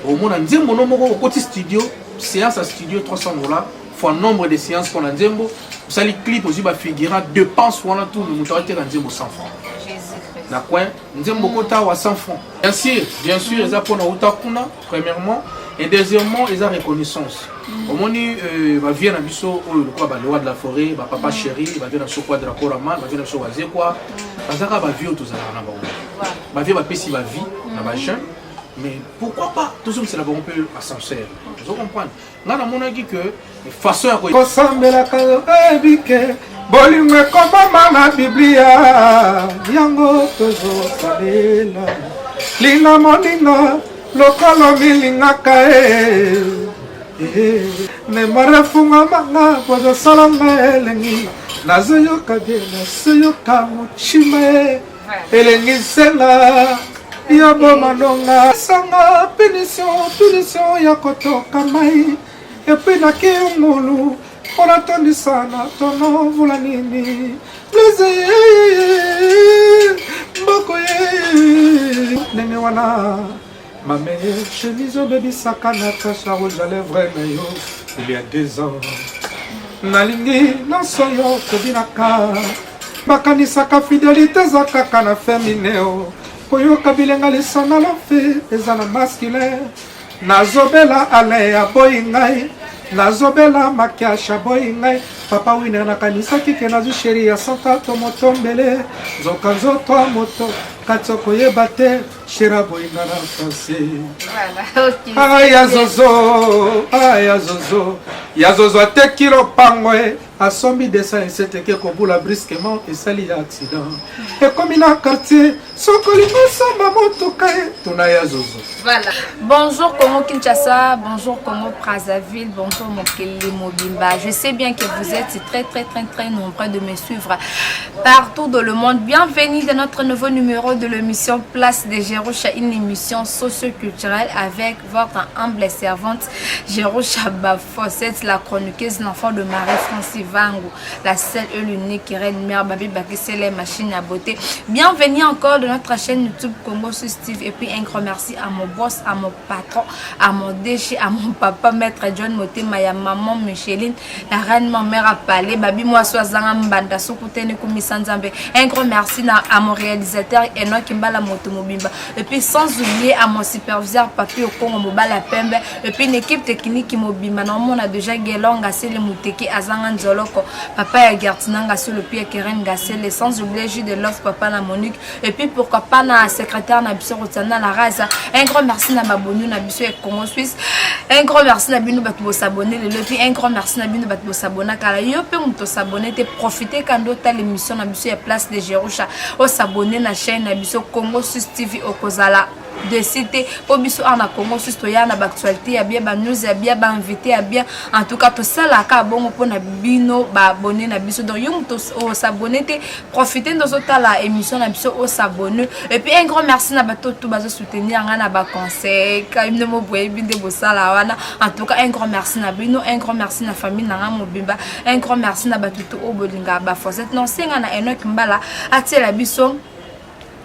Omona nzembo no moko okoti studio, séance à studio 300 $ fois nombre de séances mpona nzembo, osali clip, ozwi bafigurant, dépense wana tout, moto ateka nzembo 100 francs na coin, nzembo kota awa 100 francs. Bien sûr, bien sûr, eza mpona uta kuna premièrement, et deuxièmement eza reconnaissance. Omoni bavieux na biso oyo lokola balewa de la forêt, bapapa chéri, bavieux na biso Quadra Koraman, bavieux na biso Wazekwa, bazaka bavieux oyo tozalaka na bango, bavieux bapesi bavie na bajeune. Mais pourquoi pas tozongisela bango mpe ascenseur? Ozo comprendre, ngai namonaki que façon ya kosambelaka, oyebi ke bolingo ekomama na Biblia, yango tozosalela. Linga moninga lokolo milingaka ye, mémoire efungamanga, bozosalanga elengi, nazoyoka bien, nazoyoka motima ye elengi, senga yo bomanonga sanga punition, punition ya kotoka mai et puis nakiungulu mpona tondisana tono vula nini Blaise mboko ye ndenge wana. Mame, chemise obebisaka na tache rouge à lèvre na yo il y a 2 ans, nalingi nyonso yo tobinaka. Bakanisaka fidélité eza kaka na féminin o koyoka bilenga lisanga lofe eza na masculin. Nazobela Alain aboyi ngai, nazobela makiashe aboyi ngai. Papa Winer, nakanisaki ke nazwi chéri ya santa to motombele, nzoka nzoto ya moto kati okoyeba te. Chéri aboyi nga na français. Aya zozo, aya zozo, ya zozo ateki lopango e asombi 207 eke kobula brusquement, esali ya accident, ekomi na quartier. Soki olingi osomba motuka e tuna ya zozo. Voilà. Bonjour Congo Kinshasa, bonjour Congo Brazzaville, bonjour Mokili Mobimba. Je sais bien que vous êtes très très très très nombreux de me suivre partout dans le monde. Bienvenue dans notre nouveau numéro de l'émission Place de Jerusha, une émission socio-culturelle avec votre humble servante Jerusha Bafossette, la chroniqueuse, l'enfant de Marie-Francis Vango, la seule et l'unique reine mère Babi Bakisele, machine à beauté. Bienvenue encore de notre chaîne YouTube Congo Steve et puis un grand merci à mon boss, à mon patron, à mon DG, à mon papa Maître John Motema, ya maman Micheline, la reine ma mère a parlé, Babi moi Zanga Mbanda, Sokutene Kumisa Nzambe. Un grand merci à mon réalisateur Enoch Mbala Moto Mobimba. Et puis sans oublier à mon superviseur Papi Okongo Mobala Pembe. Et puis une équipe technique Mobimba. Normalement on a déjà Gelong Gasele Muteke Azanga Nzoloko, papa ya Gertina Ngasolo, Pierre Keren Gasele, sans oublier Jules de Love, papa na Monique. Et puis pourquoi pas na secrétaire na biso Rotiana la Raza. Un grand merci na babonu na biso ya Congo Suisse. Un grand merci na bino bato bosabonner lelo, puis un grand merci na bino bato bosabona kala. Yo mpe moto osabonner te, profite kando otala émission na biso ya Place de Jerusha, osabonner na chaîne na biso Congo Suisse TV, okozala déçu te, mpo biso awa na Congo Suisse toya na baactualité ya bien, banews ya bien, bainvité ya bien. En tout cas tosalaka bongo mpona bino baabonné na biso. Donc yo moto osabonner te, profite nde ozotala émission na biso, osabonner. Et puis un grand merci na bato tu bazosoutenir nga na baconseil bino mo boyebi nde bosala wana. En tout cas un grand merci na bino, un grand merci na famille na nga mobimba, un grand merci na bato tu oyo bolingaka Bafossette. Nosenga na Enok Mbala atiela biso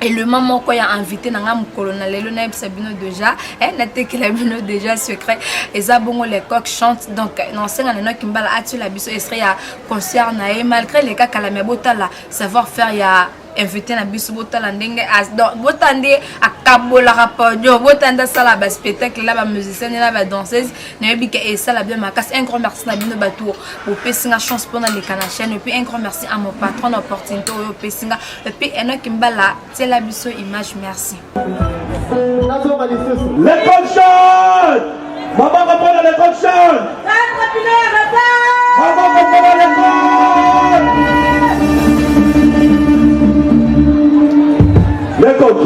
élément moko ya invité na nga mokolo na lelo. Nayebisa bino déjà, natekela bino déjà secret, eza bongo Le Coq Chante. Donc nasenga na Enoki Mbala atiela biso extrait ya concert na ye, malgré leka kala, me botala savoir faire ya invité na biso, botala ndenge, botala nde akabolaka podium, botala nde asala baspectacle na bamusicien na badanseuse. Nayebi ke esala bien makasi. Un grand merci na bino bato bopesi nga chance mpona leka na chaîne, et puis un grand merci à mon patron na opportunité oyo opesi nga. Et puis Enoki Mbala, tiela biso image, merci. Le Coq Chante! Maboko mpona Le Coq Chante! Maboko mpona Le Coq! Le Coq!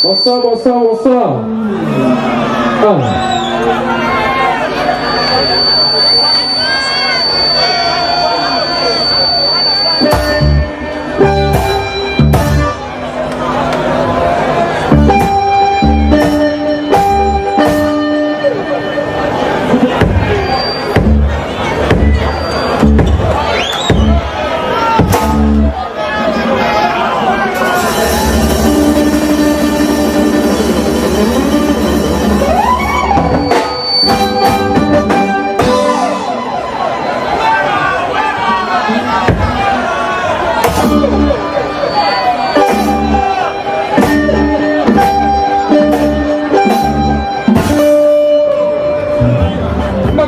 Bonsoir, bonsoir, bonsoir. Ah.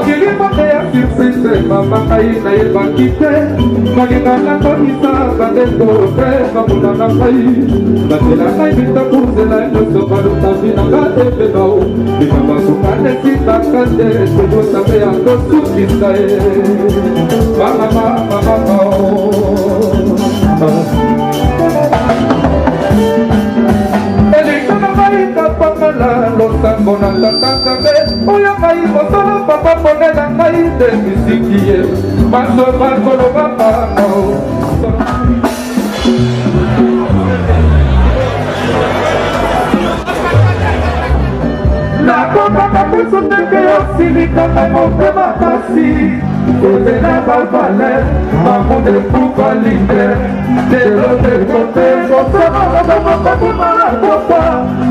Mokili mbote ya surprise mama ngai nayebaki te kolinga nakomisa bandeko te bamona na ngai batela ngai bitaku nzela nyonso baluka vi na nga ebebao likambo suka nesimbaka te tobosame ya kosukisa ye mama mama mama Pamela losango na tata nzambe oyo ngai mosala papa ponela ngai nde misiki ye baso bakoloba pano. Nakokaka kusu ndenge osilika ngai motema pasi ozela bavale mamude kuvalide lelo tekote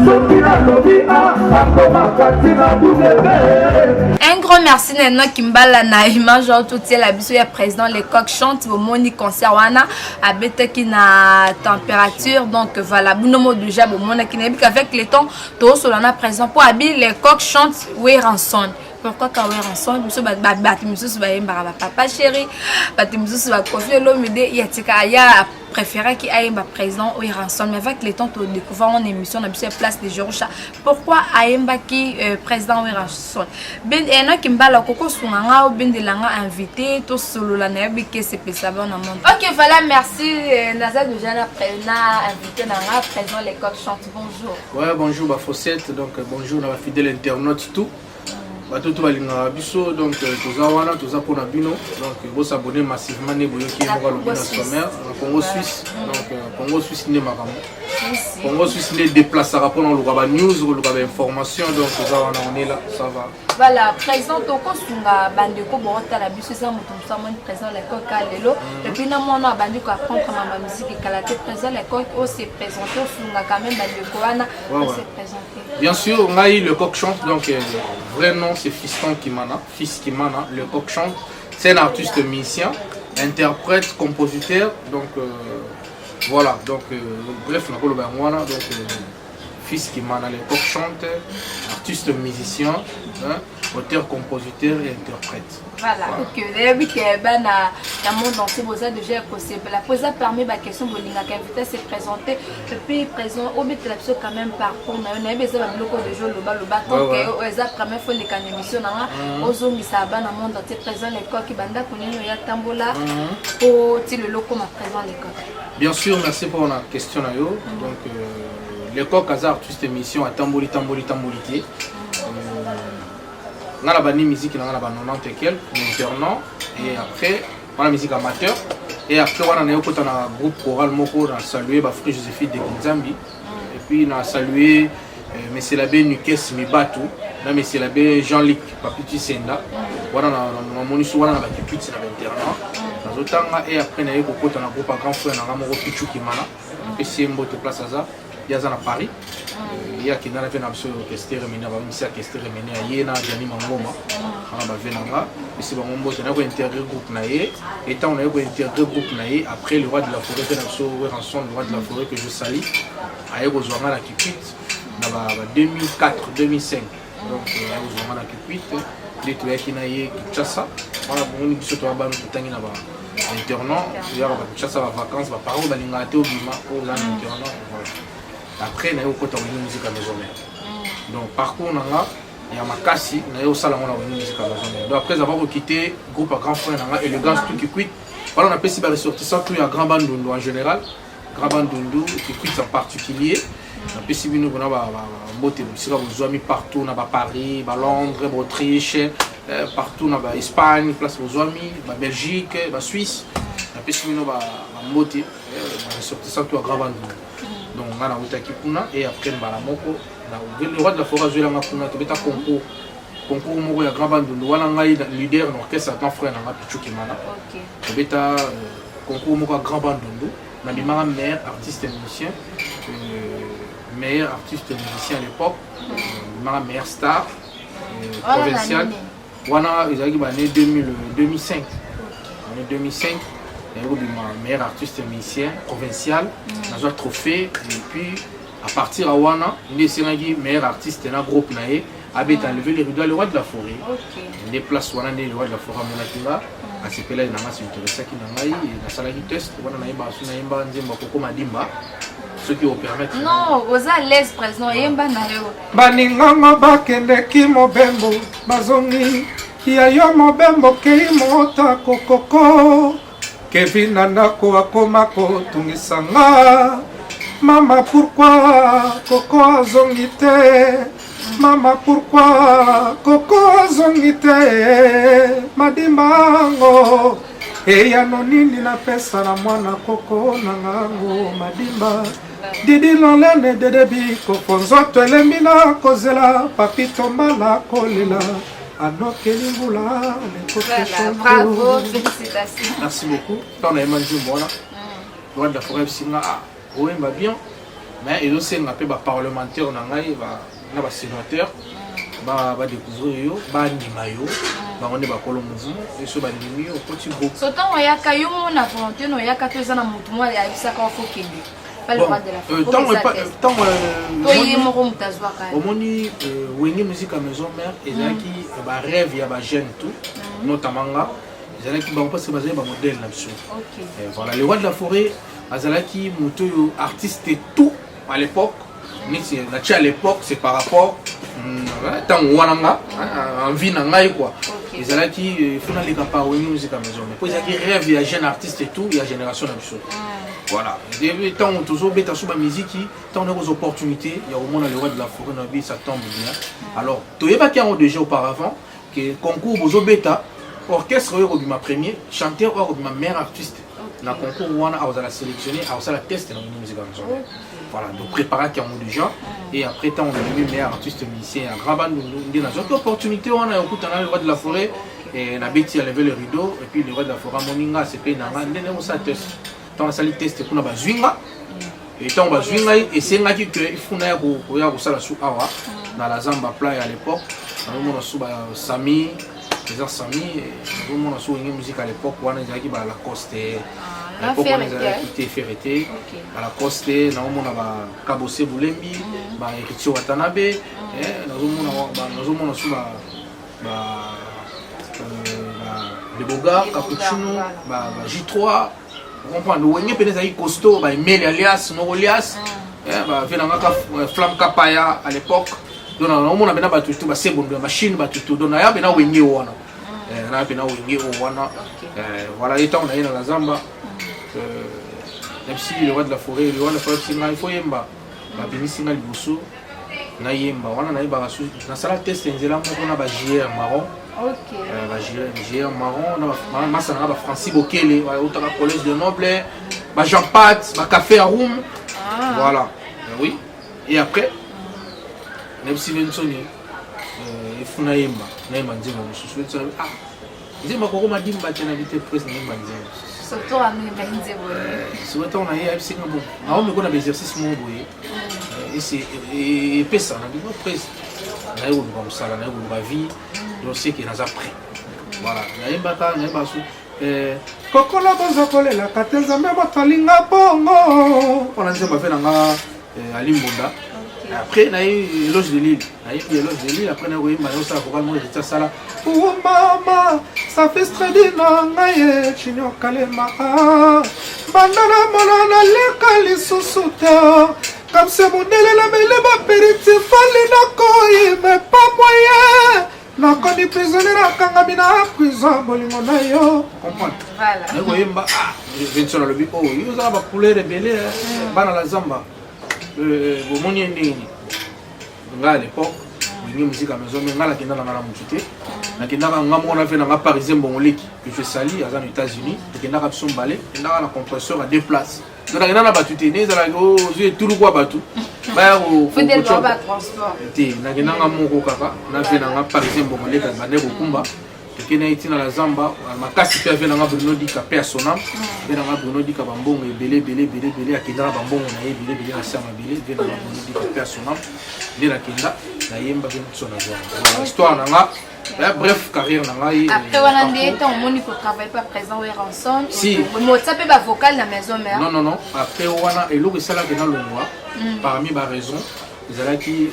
soki nalobi a akomaka ntina w. Un grand merci na Enoch Kimbala na image oyo totiela biso ya président Le Coq chante. Bomoni concert wana abetaki na température, donc voilà, bino mo déjà bomonaki. Nayebi qu'avec le temps tozosola na président mpo abi Le Coq chante Werrason. Pourquoi ka Werrason? Biso bato misusu bayembaka bapapa chéri, bato misusu bakofi Olomide, ya tika aya préféraki ayemba président Werrason. Mais avec le temps todécouvrir en émission na biso ya Place de Jerusha pourquoi ayembaki président Werrason. Ben Enoki Mbala, okokosunga nga obendela nga invité tosolola, nayebi ke sepelisa bana monde. Ok, voilà, merci. Naza déjà na invité na nga, président Le Coq chante. Bonjour. Ouais, bonjour Bafosette, donc bonjour na bafidèle internaute, tout bato to balingaka biso. Donc toza wana, toza mpona bino, donc bosabone massivement nde boyoki ye moko alobi na sommaire na Congo Suisse. Donc Congo Suisse nde makambo, Congo Suisse nde déplaçaka mpona koluka banews, koluka bainformation. Donc toza wana, on est là, ça va. Voilà, président, tokosunga bandeko bootala biso. Eza moto mosu amoni président Lecoq lelo et puis na mwana abandi koapprendre mama musique ekala te. Président Lecoq, ose présente, osunga quand même bandeko wana, ose présente. Bien sûr, ngai Le Coq chante, donc vrai nom c'est Fiston Kimana, Fils Kimana, Le Coq chante. C'est un artiste musicien, interprète, compositeur, donc voilà, donc bref, nakoloba yango wana, donc Fils Kimana, Le Coq chante, artiste musicien, hein, auteur, compositeur et interprète. Voilà, ok, nayebi ke bana ya monde entier boza déjà kosepela po eza parmi baquestion bolingaka invité se présenter. Et puis présent, obetela biso quand même parcours na yo. Nayebi eza babiloko déjà olobaloba, tant que oyo eza première fois oleka na émission na nga, ozongisa bana monde entier. Présent Lecoq, bandako nini oya tambola po ti lelo okoma présent Lecoq? Bien sûr, merci pour la question na yo. Donc Le Coq aza artiste musicien, atamboli tamboli tamboli te. Nga na bandi musique na nga na ba 90 et quelques maintenant, et après wana musique amateur, et après wana naye okota na groupe choral moko. Na saluer bafrère Joséphine de Kinzambi et puis na saluer monsieur l'abbé Nukes Mibatu na monsieur l'abbé Jean-Luc Papiti Senda. Wana namoni so wana na bakikwiti na bainternat nazotanga, et après naye kokota na groupe ya grand frère na nga moko Pichu Kimana. Napesi ye mbote place aza, ye aza na Paris. Ye akendana mpe na biso orchestre Remene, bamisi orchestre Remene ya ye na Jani Mangoma wana bave na nga. Pesi bango mbote. Naye kointégrer groupe na ye, et ntango naye kointégrer groupe na ye, après le roi de la forêt mpe na biso Werrason, le roi de la forêt que je sali, aye kozwa nga na Kikwit na ba 2004 2005. Donc aye kozwa nga na Kikwit nde toyaki na ye Kinshasa. Wana bomoni biso toya bano totangi na ba internat, toyaka ba Kinshasa bavacance, baparent balingaka te obima oyo oza na internat. Voilà, après naye kokota Wenge Musique ya Maison Mère. Donc parcours na nga ya makasi naye osala yango na Wenge Musique ya Maison Mère. Donc après avoir kokite groupe ya grand frère na nga Élégance tout Kikwit, wana napesi baressortissant tout ya Grand Bandundu en général, Grand Bandundu, Kikwit en particulier, napesi bino mpona bambote bisika bozwami partout na baparis, balondres, baautriche, partout na baespagne, place bozwami, babelgique, basuisse, napesi bino bambote, baressortissant tout ya Grand Bandundu. Donc nga nautaki kuna, et après mbala moko le roi de la forêt azwelanga kuna, tobeta concours moko ya Grand Bandundu. Wana ngai leader na orchestre ya grand frère na nga Pichu Kimana. Tobeta concours moko ya Grand Bandundu, nabimaka meilleur artiste musicien, meilleur artiste musicien à l'époque, nabimaka meilleur star provincial. Wana ezalaki baannée 2005, année 2005 naye kobima meilleur artiste musicien provincial, nazwa trophée. Et puis à partir ya wana nde esengaki meilleur artiste na groupe na ye. Abeta enlever les rideaux, le roi de la forêt. Nde place wana nde le roi de la forêt amonaki nga, asepelaki na nga, s'interessaki na ngai, nasalaki test wana, nayembaka so nayemba nzembo ya Koko Madimba, soki opermettre. Non, oza à l'aise, président, yemba na yo. Baninganga bakendeki mobembo, bazongi ya yo mobembo kei mota kokoko. Kevin na ndako akoma kotungisa nga. Mama, pourquoi koko azongi te? Mama, pourquoi koko azongi te? Madimbango, eyano nini napesa na mwana koko na ngango madimba? Didi lolene dede bikoko, nzoto elembi na kozela papi tombala kolela anokeli mbula. Voilà, bravo, félicitations. Merci beaucoup. Ntango nayemba nzembo wana, roi de la forêt esinga, ah, oyemba bien, mais ezosenga mpe baparlementaire na ngai na basénateur badécouvrir yo, bandima yo, bango nde bakolo mouvement. Eso bandimi yo, okoti groupe. So ntango oyaka yo moko na volonté na oyaka to eza na motu moko ayebisaka ofo kende pas le roi de la forêt? Ntango to ye moko moto azwaka? Omoni, Wenge Musique ya Maison Mère ezalaki barêve ya bajeune tout, notamment nga. Ezalaki bango parce que bazali bamodèle na biso. Voilà, le roi de la forêt azalaki moto oyo artiste tout à l'époque, neti natie à l'époque, c'est par rapport ntango wana nga envie na ngai quoi, ezalaki faut naleka par Wenge Musique ya Maison Mère, po ezalaki rêve ya jeune artiste tout ya génération na biso. Voilà, ntango tozobeta so bamiziki, ntango nakozwa opportunité ya komona le roi de la forêt na bi, ça tombe bien. Alors toyebaki yango déjà auparavant que concours bozobeta, orchestre oyo ekobima premier, chanteur oyo akobima meilleur artiste na concours wana akozala sélectionné, akosala test na Wenge Musique ya Maison. Voilà, donc préparaki yango déjà. Et après, ntango nabimi meilleur artiste musicien ya Grand Bandundu, nde nazwaki opportunité wana ya kokutana le roi de la forêt. Nabeti enlever le rideau et puis le roi de la forêt amoni nga, asepeli na nga, nde ndenge osala test. Ntango nasali test kuna, bazwi nga. Ntango bazwi ngai, esengaki ke ifuna ya koya kosala su awa na la Zamba Playa. À l'époque nazomona su basami, eza sami, nazomona su Wenge Musique. À l'époque wana ezalaki ba Lacoste, à l'époque wana ezalaki te Ferre te, balacoste. Nazomona bakabose Bulembi, bahéritier Watanabe, nazomona su ba Leboga Capuccino, ba J3, comprendre. Wenge mpene ezalaki costaud, baemeli alias Norolias, bave nanga Flamme Kapaya à l'époque. Donc naomona mpena bato tu basebondo ya machine, bato tu. Donc naya mpena Wenge wana, naya mpena Wenge oyo wana. Voilà, ye ntango naye na la Zamba, nayebisi le roi de la forêt, le roi de la forêt bisi ngai il faut yemba. Babimisi ngai liboso, nayemba wana, nayebaka su. Nasala test nzela moko na ba JR Marron, ba JR Marron na masa nanga, ba Francis Bokele otaka Collège de Noble, ba Jean Pat, ba Café à Roum. Voilà, oui. Et après nayebisi Bensoni efuna yemba, nayemba nzembo mosusu. Bensoni: "Ah, nzembo akoko Madimba te." Na bi: "Te presse, nayemba nzembo." Soki ntango na ye ayebisi nga: "Bon, naomeko na baexercice moko boye epesa na bino presse, naye koluka mosala, naye koluka vie, donc c'est que naza prêt." Voilà, nayembaka, nayembaka su Kokola boza kolelaka te, Nzambe moto alinga bongo. Mpona nzembo ave nanga Ali Mbonda. Après naye Éloge de l'île, nayembi Éloge de l'île. Après naye koyemba, naye kosala vocal moko, héritier asala. O mama safistredi na ngai e Junior Kalema, banda na mona naleka lisusu te kamse mondele na mele baperiti fali nakoyime pa moyen nakoni prisonnier, nakangami na prison bolingo na yo. Comprendre, naye koyemba. Vincent alobi: "O yo oza na bacouleur ebele, bana la Zamba bomoni ye ndenge nini?" Ngai à l'époque Wenge Musique ya Maison Mère, ngai nakenda na ngai na motu te, nakendaka nga moko na ve na nga Parisien Mbongoleki que je sali, aza na États-Unis. Tokendaka biso mbale, kendaka na compresseur à deux places. Donc nakenda na bato te, nde ezalaki ozwi etuluku ya bato baya te. Nakendanga moko kaka na ve na nga Parisien Mbongoleki, bande kokumba, tokende ntina na zamba makasi. Mpe ave nanga Bruno Dika mpe ya Sonam, mpe nanga Bruno Dika, bambongo ebele ebele ebele ebele, akenda na bambongo na ye ebele ebele na se ya mabele. Mpe nanga Bruno Dika mpe ya Sonam, nde nakenda, nayemba mpe so na zwa histoire na nga, bref, carrière na ngai. Après wana nde ntango omoni kotravaille pas présent Werrason? Si. Motia mpe bavocal na Maison Mère? Non, non, non. Après wana, eloko esalaki nalongwa, parmi baraison ezalaki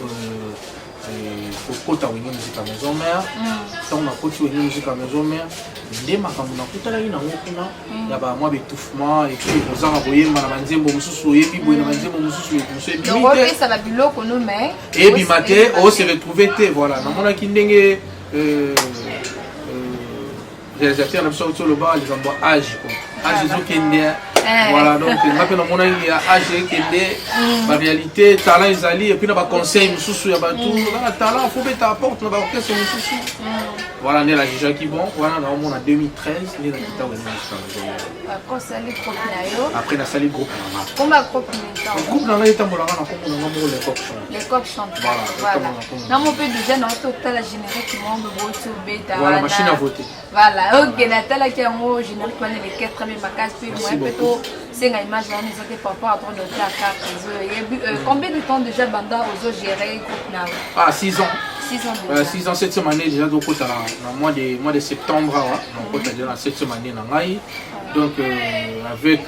Kokota Wenge Musica Maison Mère. Ntango nakoti Wenge Musica Maison Mère, nde makambo nakutanaki nango kuna ya ba mwa baétouffement et puis kozanga koyemba na banzembo mosusu, oyebi boye na banzembo mosusu mosusu ebimi Donc te. Opesa babiloko no, mais Ebima te, ose retrouve te. Voilà, namonaki ndenge réalisateur na biso auti oloba likambo ya âge quoi, âge ezokende. Voilà, donc nga mpe namonaki ya âge ekende, baréalité, talent ezali, et puis na baconseil mosusu ya bato na talent, faut beta porte na baorchestre mosusu. Voilà, nde najugeaki bon wana, naomona 2013 nde nakita Wenge Musica. Après osali groupe na yo. Après nasali groupe na nga. Komba groupe nini? Groupe na ngai etambolaka na kombo na nga moko, Lecoq Chante. Lecoq Chante. Voilà, voilà. etambolaka na kombo. Namo mpe déjà na ototala générique moko boti obeta. Voilà, machine à voter. Voilà, ok, natalaki yango, générique wana eleki très bien makasi mpe. Merci moyen mpe beaucoup. Tosenga image wana eza te par rapport à droit d'auteur kaka ezoyebi. Combien de temps déjà banda ozogérer groupe na yo? Ah, 6 ans. 6 ans déjà. 6 ans, 7e année déjà, tokota na mois de septembre awa, nakota déjà na 7e année na ngai. Donc avec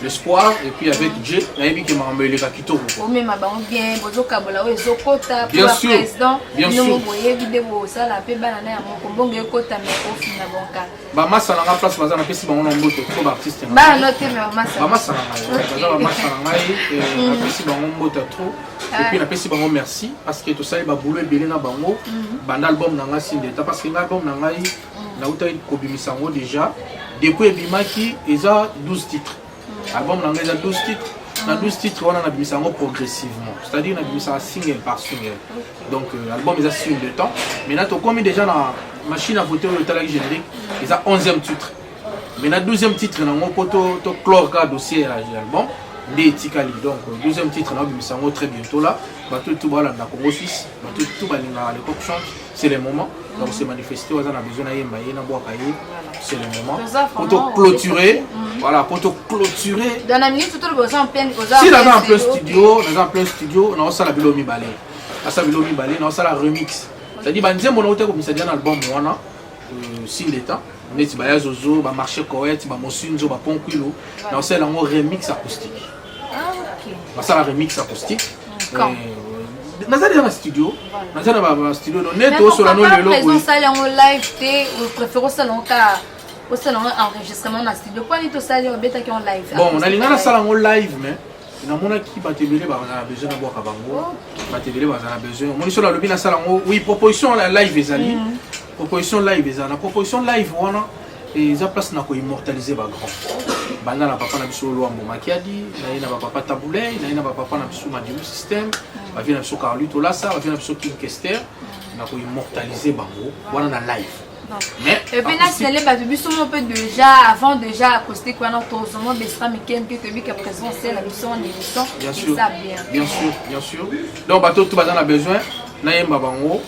l'espoir et puis avec Dieu, nayebi ke makambo eleka kitoko. Omema bango bien, bozokabola oyo ezokota. Bien sûr, président bien bino sûr. Boyebi nde bosala mpe bana na ya moko, mbongo ekota me ofina bonka. Bamasa na nga, place baza, napesi bango na mbote trop, baartiste na Bana ngai. no te, me bamasa. Bamasa na ngai baza bamasa na ngai, napesi bango mbote trop et puis napesi bango merci parce que tosali baboulot ebele na bango banda album na ngai Sindeta, parce que ngai album na ngai nautaki kobimisa yango déjà. Depuis ebimaki, eza 12 titres. Album na ngai eza 12 titres. Na 12 titres wana, nabimisa yango progressivement, c'est-à-dire nabimisaka single par single. Donc album eza signe de temps. Maintenant tokomi déjà na Machine à voter oyo otalaki générique, eza 11e titre. Maintenant 12e titre nango mpo to clore ka dossier ya album nde etikali. Donc 12e titre naobimisa yango très bientôt là. Bato tu balanda Congo Suisse, bato tu balingaka Lecoq Chante, c'est le moment donc se manifester. Oza na besoin nayemba ye, nabwaka ye, c'est le moment po to clôturer. Voilà, po to clôturer. Dans la minute tout oza en pleine Si, naza en plein studio, naza en plein studio, naosala bilo mibale, nasala bilo mibale, naosala remix, c'est-à-dire banzembo nauta komisa dia na album wana signe d'état, neti baya zozo, bamarché coet, bamosinzo, baponquilu, naosala yango remix acoustique. Basala remix acoustique. Naza deja na studio, naza na bastudio, donc nde tosola no lelo. Osali yango live te, opréféré osala yango kaka, osala yango enregistrement na studio? Mpo nini tosali obetaki yango live? Bon, nalinga nasala yango live, mais namonaki bato ebele bazala na besoin nabwaka bango, bato ebele bazala na besoin. Omoni, so nalobi nasala yango, oui, proposition ya live ezali, proposition live ezala. Na proposition live wana, eza place na koimmortaliser bagrand, banda na papa na biso Lwambo Makiadi, na ye na bapapa Tabuley, na ye na bapapa na biso Madilu Système, bavie na biso Carlu Tolasa, bavie na biso King Kester, na koimmortaliser bango wana na live. Mais et puis nasignaler bato biso mo mpe déjà, avant déjà acoustique wana, tozoma bestra mike mpe toyebi ke présence na biso en émission. Bien sûr. Eza bien. Bien sûr, bien sûr. Donc bato to baza na besoin nayemba bango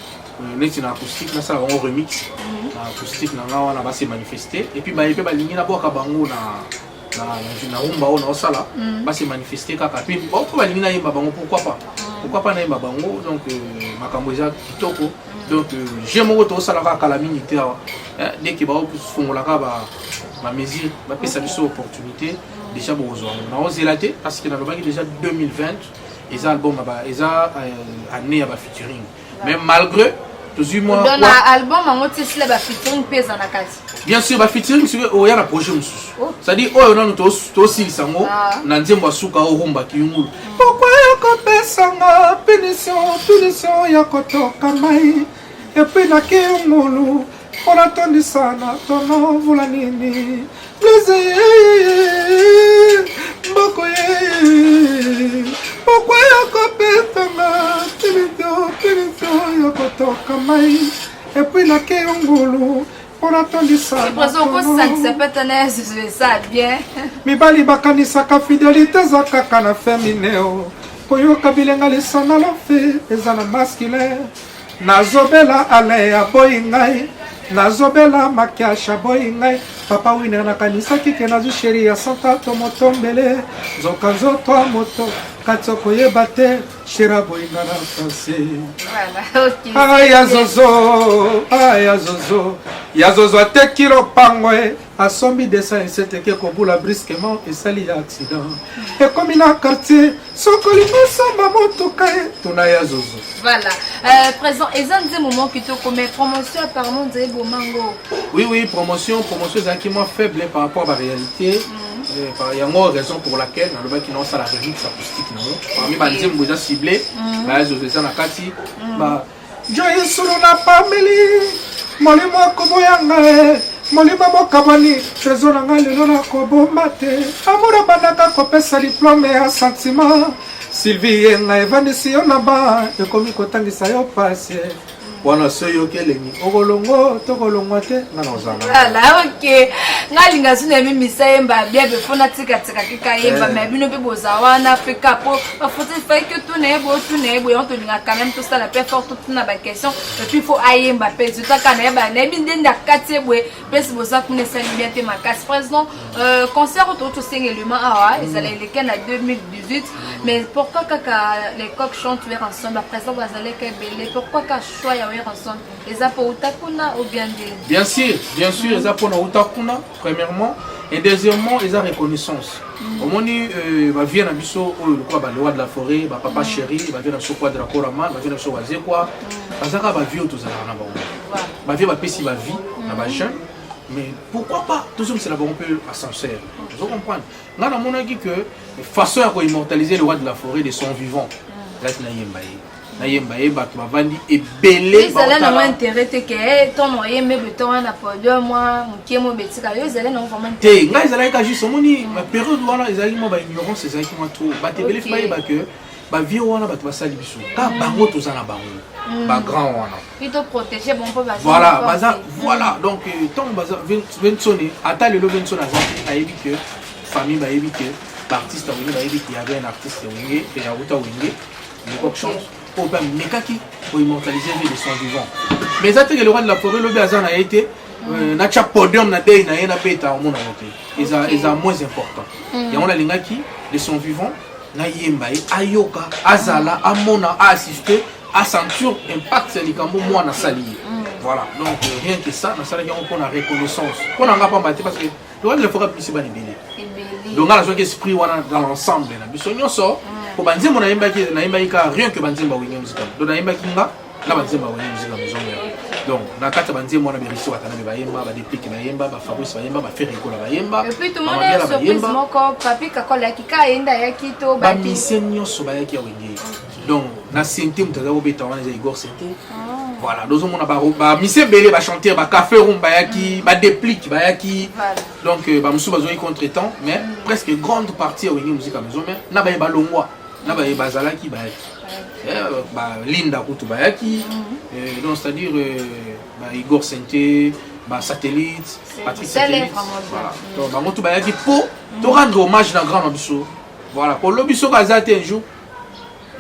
neti na acoustique, nasala bango remix na acoustique na nga wana, base manifester. Et puis baye mpe balingi nabwaka bango na rumba oyo naosala, base manifester kaka. Puis mpo balingi nayemba bango, pourquoi pas, pourquoi pas nayemba bango. Donc makambo eza kitoko. Donc je moko tozosalaka kala mingi te awa, dès que baofungolaka bamesure, bapesa biso opportunité déjà, bokozwa yango. Naozela te parce que nalobaki déjà 2020 eza album, eza année ya bafeaturing, mais malgré tozwi mwa Donc na album yango ti esila, bafeaturing mpe eza na kati? Bien sûr, bafeaturing soki oya na projet mosusu, c'est-à-dire oyo nanu tosilisa yango na nzembo ya suka oyo, rumba kiyungulu. Pourquoi yokopesanga punition, punition ya kotoka mai et puis nakiyungulu mpona tondisa na tono mvula nini Blaise mboko ye? Pourquoi yokopesanga punition, punition ya kotoka mai et puis nakiyungulu mpona tondisa? Okosangisa pete na eza bien. Mibali bakanisaka fidélité eza kaka na féminin o koyoka bilenga lisana lofe eza na masculin. Nazobela Alain aboyi ngai, nazobela Makiasha aboyi ngai, papa Winer. Nakanisaki ke nazwi chéri ya santa to motombele, nzoka nzoto ya moto kati okoyeba te. Chéri aboyi ngai na français. Aya zozo, aya zozo. Ya zozo ateki lopango e asombi 207 eke kobula brusquement esali ya accident ekomi na quartier soki olingi osomba motuka e tuna ya zozo. Voilà. Euh, présent eza nzembo moko kitoko mais promotion apparemment nzela eboma yango. Oui oui, promotion promotion ezalaki mwa faible par rapport à ba réalité. Mm. Euh, par yango raison pour laquelle nalobaki naosala remix acoustique nango parmi banzembo eza ciblé mm. bayazozo eza na kati mm. ba Joyi solo na pameli molimo akoboya ngai molimo bokabwani trésor na ngai lelo nakobomba te amour abandaka kopesa diplome ya sentiment sylvie ye ngai evandisi yo na ba ekomi kotangisa yo pasi wana so yoki elengi okolongo tokolongwa te nga na ozala ala ok nga alinga so na mimisa yemba bien be fo natikatika kika yemba eh. mais bino mpe boza wana mpe ka po bafoto fai ke tuna ye boye tuna ye boye yango tolingaka quand même tosala mpe fort totuna baquestion epuis fo ayemba mpe zotaka nayeba nayebi nde nde akati ye boye mpesi boza kuna esali bien te makasi président euh, concert oyo toki tosenga elema awa ezala eleke na 2018 mais pourquoi kaka les coq chante wer ensemble à présent bazalaka ebele pourquoi kaka choix ya wer ensemble eza mpo uta kuna ou bien nde bien sûr bien sûr eza mpona uta kuna premièrement et deuxièmement eza reconnaissance mm. omoni euh, bavie na biso oyo lokola balewa de la forêt bapapa mm. chéri bavie na biso quadra koraman bavie na biso wazekwa mm. baza kaka bavie oyo tozalaka na bango bavie bapesi bavie na bajeune mais pourquoi pas tozongisela bango mpe ascenseur ozo comprendre ngai namonaki que façon ya koimmortaliser le roi de la forêt de son vivant ezalaki nayemba ye nayemba ye bato bavandi ebele ezala nango intérêt te ke eh, ntongo oyembe beton wana na podium mwa moke mo betika yo ezali nango vraiment te ngai ezalaki ka juste omoni mm. baperiode wana ezalaki mwa baignorance ezalaki mwa trop bato ebele fi bayeba ke bavie wana bato basali biso ka mm. bango toza na bango mm. bagrand wana voilà baza voilà donc euh, ntango baza vensone ata lelo vensone aza te ayebi ke famille bayebi ke baartiste ya wenge bayebi ke y avait un artiste ya wenge ya wuta wenge Lecoq chante oyo mpe amekaki koimmortaliser vie de son vivant mais eza teke le roi de la forêt lobi aza na ye te euh, natya podium na dei na ye nabeta omona yango te eza eza moins important mm. yango nalingaki de son vivant nayemba ye ayoka azala amona aassiste asentir impact ya likambo mwana asali ye mm. voilà donc euh, rien que ça nasalaki yango mpona reconnaissance mpo na nga pamba te parce que Le roi de la forêt abimisi bana ebele. Donc nga nazwaki esprit wana dans l'ensemble na biso nyonso po banzembo nayembaki nayembaki kaka rien que banzembo ya Wenge Musica. Donc nayembaki nga na banzembo ya Wenge Musica Maison Mère. Donc na kati ya banzembo wana Berisi Watanabe bayemba, ba Deplick bayemba, ba Fabrice bayemba, ba Ferre Gola bayemba. Et puis tout le monde est surprise moko Papi Kakol ayaki ka ayenda ayaki to ba musiciens nyonso bayaki ya Wenge. Donc na synthé moto aza kobeta wana eza Igor Synthé. Voilà, tozomona bamise ebele bachanteur bacafé room bayaki badeplique bayaki donc euh, bamosusu bazwaki contre temps mais mm. presque grande partie ya wenge musique ya maison mais na baye balongwa na baye bazalaki bayaki eh, balinda kutu bayaki mm. euh, donc c'est à dire euh, ba Igor Sente basatellite Patrick Satellite voilà donc bango tu bayaki mpo to rendre hommage na grand na biso voilà po lobi soki aza te un jour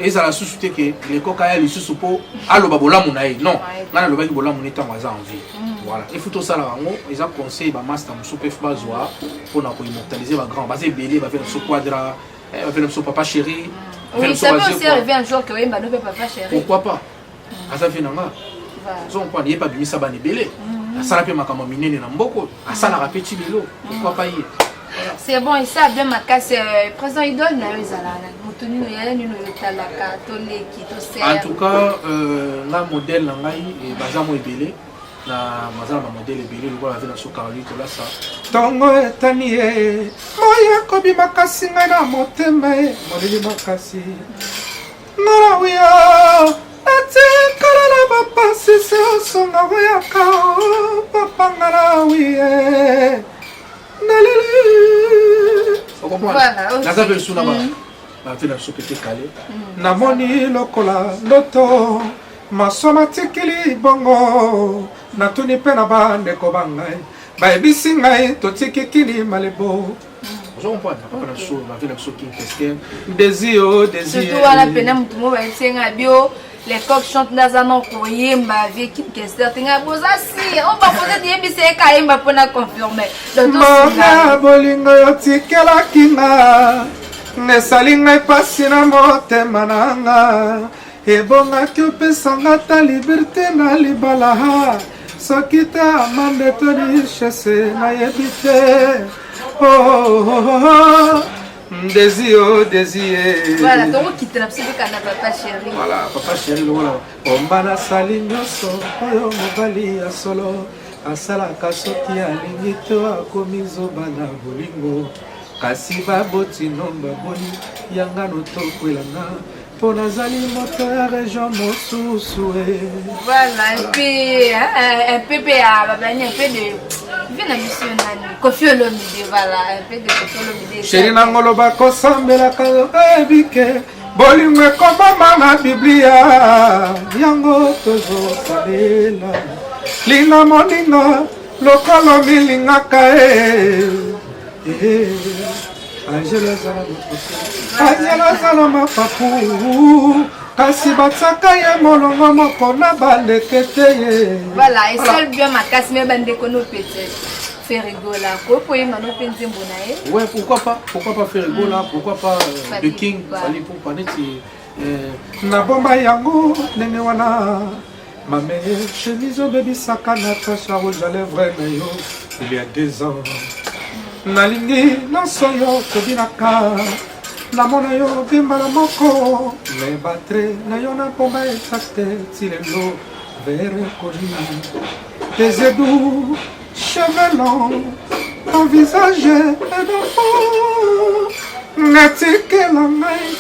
ezala susu te ke lekoka aya lisusu mpo aloba bolamu na ye non ngai nalobaki bolamu ne ntango aza en vie mm. voilà efu tosalaka yango eza conseil bamasta mosusu mpe fo bazwa mpona koimmortaliser bagrand baza ebele bave na biso quadra eh, bave na biso papa chéri pourquoi pas mm. aza vie na nga ozo comprendre ye mpe abimisa bana ebele mm. asala mpe makambo minene na mboko asalaka mpe ti lelo pourquoi pas ye C'est bon, esa bien makasi euh, président idole na yo ezala na moto nini yaya nini oyo otalaka toleki to En tout cas, euh, nga modèle na ngai eh, baza mo ebele na baza na bamodele ebele lokola bavi na biso Caroline Tolasa. Ntongo etani ye moi ekobi makasi ngai na motema ye molili makasi ngalawiya natikala na bapasi se osonga oyaka papa ngalawiye naleli naza mpe lisusu na bavi na biso pete kale mm. namoni lokola ndoto maso matikili bongo natuni mpe na bandeko ba ngai bayebisi ngai totiki kini malebo ozo comprendre papa na biso bavi na biso king kester desio desio surtout wana pena motu mo bayebisi ngai bio Les coqs chantent naza na koyemba vie Kim Kester te ngai boza si o bakoze tiyebisa ye kayemba mpo na confirme mama bolingo yo tikelaki nga esali ngai mpasi na motema na nga ebongaki opesa nga ta liberte na libala. Soki te amande to richesse nayebi te. Oh, oh, oh, oh. Desi oh desi eh. Voilà, tokokitela biso mpe na papa chéri. Voilà, papa chéri lokola omba nasali nyonso oyo mobali ya solo asalaka soki alingi to akomi zoba na bolingo kasi baboti no baboni yangano tokwelana mpo nazali moto ya region mosusu e voilà un peu un peu mpe ya babani un peu de vie na biso nani Koffi Olomide voilà un peu de Koffi Olomide sheri na ngolo bakosambelaka oyebi ke bolingo ekomama na biblia yango tozosalela linga moninga lokolo milingaka e Angela azala mapapu Angela azala mapapu kasi batiaka ye molongo moko na bandeke te ye voilà esali bien makasi me bandeko no peut-être Ferregola kopoyemba no mpe nzembo na ye. Ouais, pourquoi pas, pourquoi pas Ferregola, pourquoi pas The King, Fally Ipupa neti nabomba yango ndenge wana mame chemise obebisaka natasha rouge à lèvre na yo il y a 2 ans nalingi nyonso yo tobinaka namona yo bimbala moko me batre na yo na bomba exacte ti lelo vere koli tes yeux doux, cheveux longs, ton visage est d'enfant natikela ngai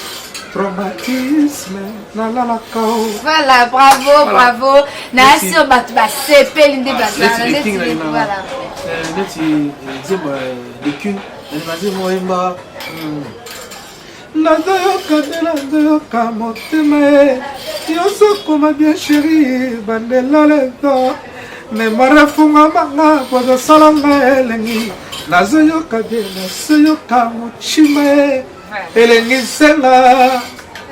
traumatisme nalalaka o. Voilà, bravo, voilà. Bravo na sur bato basepeli nde bazala neti neti voilà. Neti nzembo de King nalinga nzembo oyemba. Nazoyoka nde nazoyoka motema ye yosokoma bien chéri bandela lento mémoire efungwamanga pozosala nga elengi nazoyoka bien nazoyoka motima ye elengi senga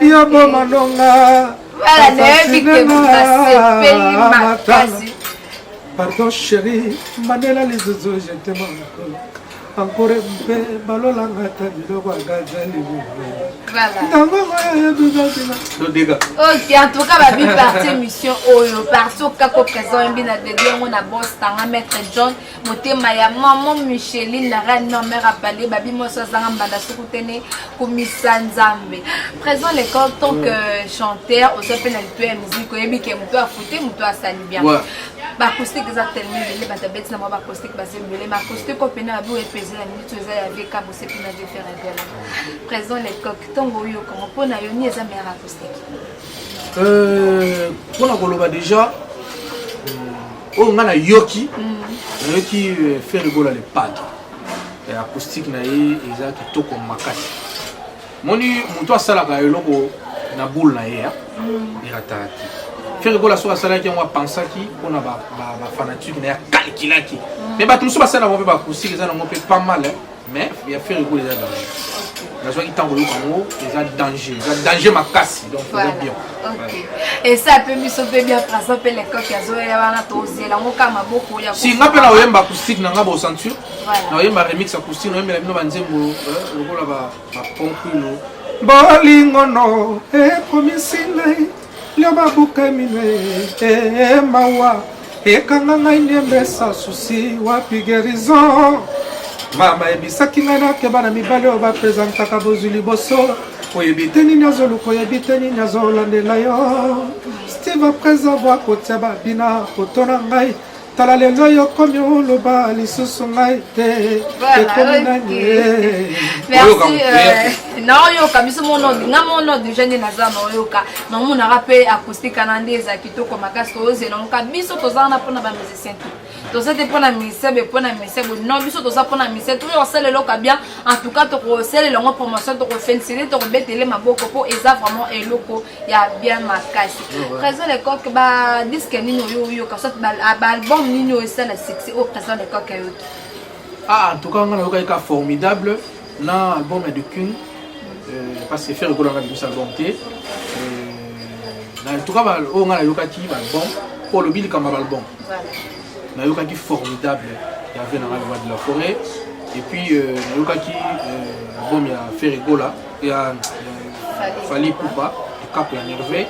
yo bomanonga. Voilà, nayebi ke basepeli makasi. Pardon chéri, mandela lisusu, je te manque encore mpe balolanga ata biloko agazali. Voilà. Ok, en tout cas, babi parti émission oyo parti okako présent oyembi na degré yango na boss tanga maître John motema ya maman Micheline na reine non mère apale babi mwasi azanga mbanda soki tene komisa nzambe présent l'école tant que chanteur oza mpe na lito ya musique oyebi ke moto afute moto asali bien. Baacoustique eza tellement ebele, bato abeti na mwa baacoustique baza ebele, mais acoustique oyo pene babi oyo epese na minute oyo eza ya VK Bosepi na Ferre Gola. Présent Lecoq, ntongo oyokango mpo na yo ni eza meilleur acoustique? Mpona koloba déjà oyo ngai nayoki, nayoki Ferre Gola le padre, acoustique na ye eza kitoko makasi. Moni moto asalaka eloko na boule na ye erataka te. Ferre Gola soki asalaki yango, apansaki mpona bafanatique na ye, akalkulaki. Mais bato mosusu basala yango mpe baacoustique eza nango mpe pas mal, mais ya Ferre Gola eza danger. Nazwaki ntango oyoka yango, eza danger, eza danger makasi, donc eza bien. Esa mpe biso mpe bien présent mpe Lecoq azoya wana, tozela yango kaka maboko ya Si nga mpe na oyemba acoustique na nga bocenture, na oyemba remix acoustique, na oyembela bino banzembo lokola baponkulo. Bolingo no ekomisi ngai lio babuka minwe e mawa ekanga ngai niembesa susi wapi guérison. Mama ebisaki ngai nakeba na mibali oyo bapresentaka bozwi liboso, oyebi te nini azoluka, oyebi te nini azolandela yo. Steve après avoir kotia babina poto na ngai, tala lelo yokomi oloba lisusu ngai te, ekomi nani? Merci. Naoyoka biso mono nga mono déjà nde naza naoyoka naomonaka mpe acoustique wana nde eza kitoko makasi. Tozela ngoka biso toza wana mpona bamusicien te, toza te mpona musicien be mpona musicien boye non, biso toza mpona musicien toyo kosala eloko ya bien. En tout cas tokosalela yango promotion, tokoféliciter, tokobetele maboko mpo eza vraiment eloko ya bien makasi. Président Lecoq, badisque nini oyo oyoka, soit baalbum nini oyo esala succès oyo président Lecoq ayoki? Ah, en tout cas nga nayokaki ka Formidable na album ya The King, parce que Ferre Gola nga bimisa album te. En tout cas oyo nga nayokaki baalbum po olobi likambo ya baalbum, nayokaki Formidable ya ve nanga le roi de la forêt, et puis nayokaki album ya Ferre Gola ya Fally Ipupa, Cap la Merveille,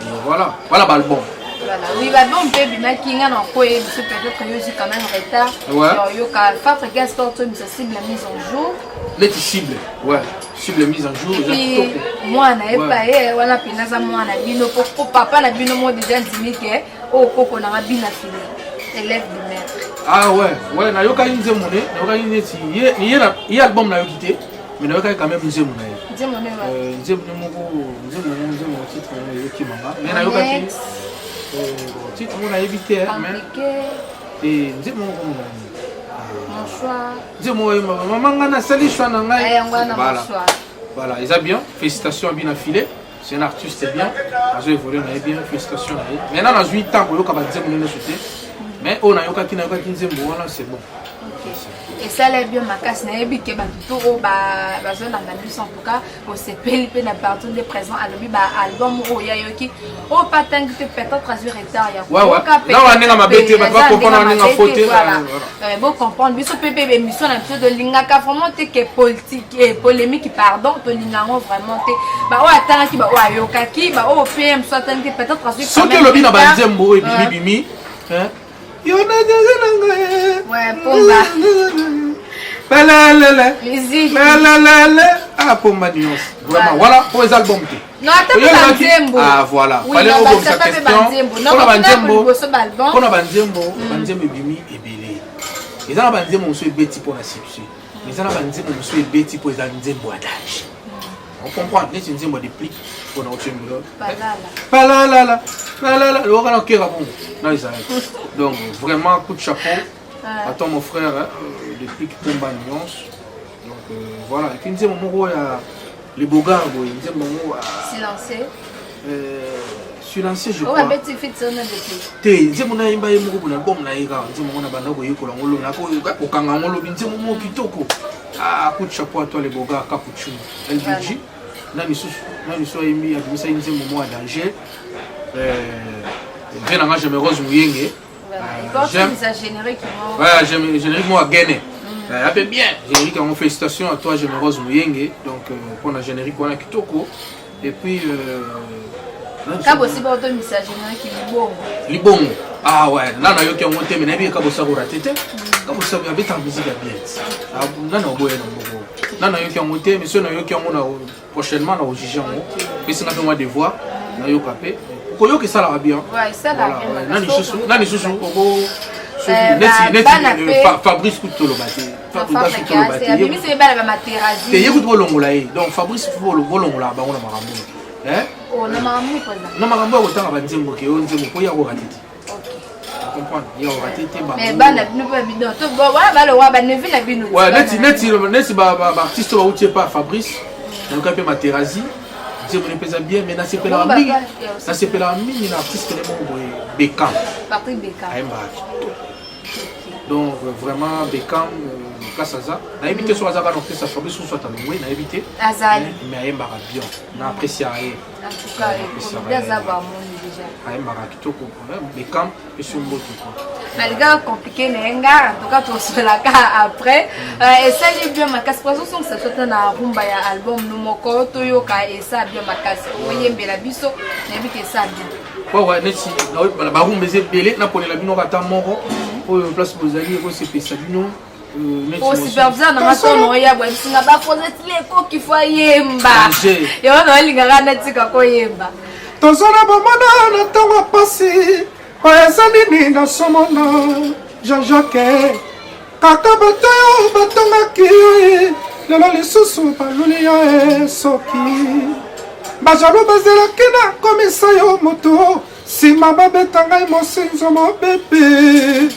et voilà, voilà baalbum. Voilà. Oui, bah bon, mpe ebimaki nga na koye biso peut-être yo ozwi quand même retard. Ouais. Yoka Fabrigas porte bisa cible mise en jour. Neti cible, ouais. Cible mise en jour, eza kitoko. Mwana epa ye wana mpenza aza mwana bino po papa na bino mo déjà ndimi ke oyo koko nanga bina fini élève du maître. Ah ouais, ouais, nayokaki nzembo ne, nayokaki neti ye ye ye album nayoki te, mais nayokaki quand même nzembo na ye. Nzembo ne wa. Euh, nzembo ne moko, nzembo moko, nzembo titre yango ezokima nga. Mais nayokaki titre ngo nayebi te, mais te nzembo moko mon choix. Nzembo oyo mama nga nasali choix na ngai. Voilà. Voilà, eza bien. Félicitations à Bina Filet. C'est un artiste bien. Azo évoluer na ye bien. Félicitations na ye. Maintenant nazwi temps koyoka ba nzembo nyonso te. Mais oyo nayokaki nayokaki nzembo wana c'est bon. Esala bien makasi, nayebi ke bato to oyo bazolanda biso en tout cas osepeli mpe na partout nde présent alobi baalbum oyo yayoki oyo pa tangi te, peut-être azwi retard ya koyoka ndenge mabe te, bato bacomprendre ndenge faux te. Bocomprendre biso mpe mpe émission na biso tolingaka vraiment te ke politique, polémique, pardon, tolinga yango vraiment te. Baoyo atangaki, baoyo ayokaki, baoyo mpe mosu atangi te, peut-être azwi. Soki olobi na banzembo oyo ebimi bimi yo na na ngai pelelele lelelele, ah, pomba nyonso vraiment, voilà, po eza album te. Non, ata mpe banzembo. Ah voilà, fallait obongisa question mpona banzembo. Mpona banzembo, banzembo ebimi ebele. Eza na banzembo mosusu ebeti mpona succès, eza na banzembo mosusu ebeti mpo eza nzembo ya danger. On comprend neti nzembo ya Déplique mpona otiembelo palalala palala lokoka na okeka bongo na ezalaki. Donc vraiment, coup de chapeau à toi, mon frère, hein, Déplique Pomba Nyonso. Donc voilà, et puis nzembo moko ya le Bogar boye, nzembo yango Silencieux. Silencieux, je crois. Babeti feat na Déplique. Te, nzembo nayemba ye moko bona album na ye kaka. Nzembo yango na banda koyekola yango lobi, nakokanga yango lobi. Nzembo moko kitoko. Ah, coup de chapeau à toi, le Bogar Capuccino LBG. Na misusu, na misusu ayembi, abimisaki nzembo moko ya danger mpe nanga Gemerose Muyenge. Générique moko agene ape bien générique yango. Félicitations à toi, Gemerose Muyenge. Donc mpona générique wana kitoko. Et puis Kabosi baotomisa générique Libongo. Libongo, ah ouais, nga nayoki yango te, mais nayebi Kabosi akorater te. Kabosi abetaka musique ya bien. Nga na oboya na mboko, nga nayoki yango te, mais soki nayoki yango na prochainement na kojuge yango. Pesinga mpe mwa devoir nayoka mpe koyoka, esalaka bien. Na lisusu oko neti Fabrice kutu toloba te, Fabrice toloba te te, ye kutu bolongola ye. Donc Fabrice, bolongola bango na makambo na makambo ya kotanga banzembo ke oyo nzembo mpo ya korater te, comprendre, ya korater te. Bana bino mpe bino wana balowa banevi na bino. Neti neti neti baartiste oyo bauti epa Fabrice, nayoka mpe Materazi, nzembo ne mpe eza bien. Mais nasepelaka mingi, nasepelaka mingi na artiste ne moko boye, Bekam. Ayembaka kitoko. Donc vraiment, Bekam, place aza, nayebi te soki aza kaka na orchestre Fabrice susu ata longwe, nayebi te, mais ayembaka bien, na appréciaka ye. Ayembaka kitoko, Bekam, pesi mbote quoi. Nalingaka compliqué na ye nga. En tout cas, tosolaka après. Esali bien makasi po azosongisa biso ata na rumba ya album no moko toyoka. Esa bien makasi, oyembela biso, nayebi ke esa bien. Ouais, neti barumba eza ebele, naponela bino ata moko oyo place bozali ekosepesa bino. Superviseur nanga tono oya boyebisinga bafozetile ekoki fo ayemba yango, na olingaka natika koyemba. Tozala bomona na ntongo pasi oyo eza nini nasomona Jean-Jacques kaka bato oyo batongaki yo ye, lelo lisusu baluli yo ye. Soki bajaloux bazelaki na komisa yo moto, nsima babeta ngai mosinzo mobebe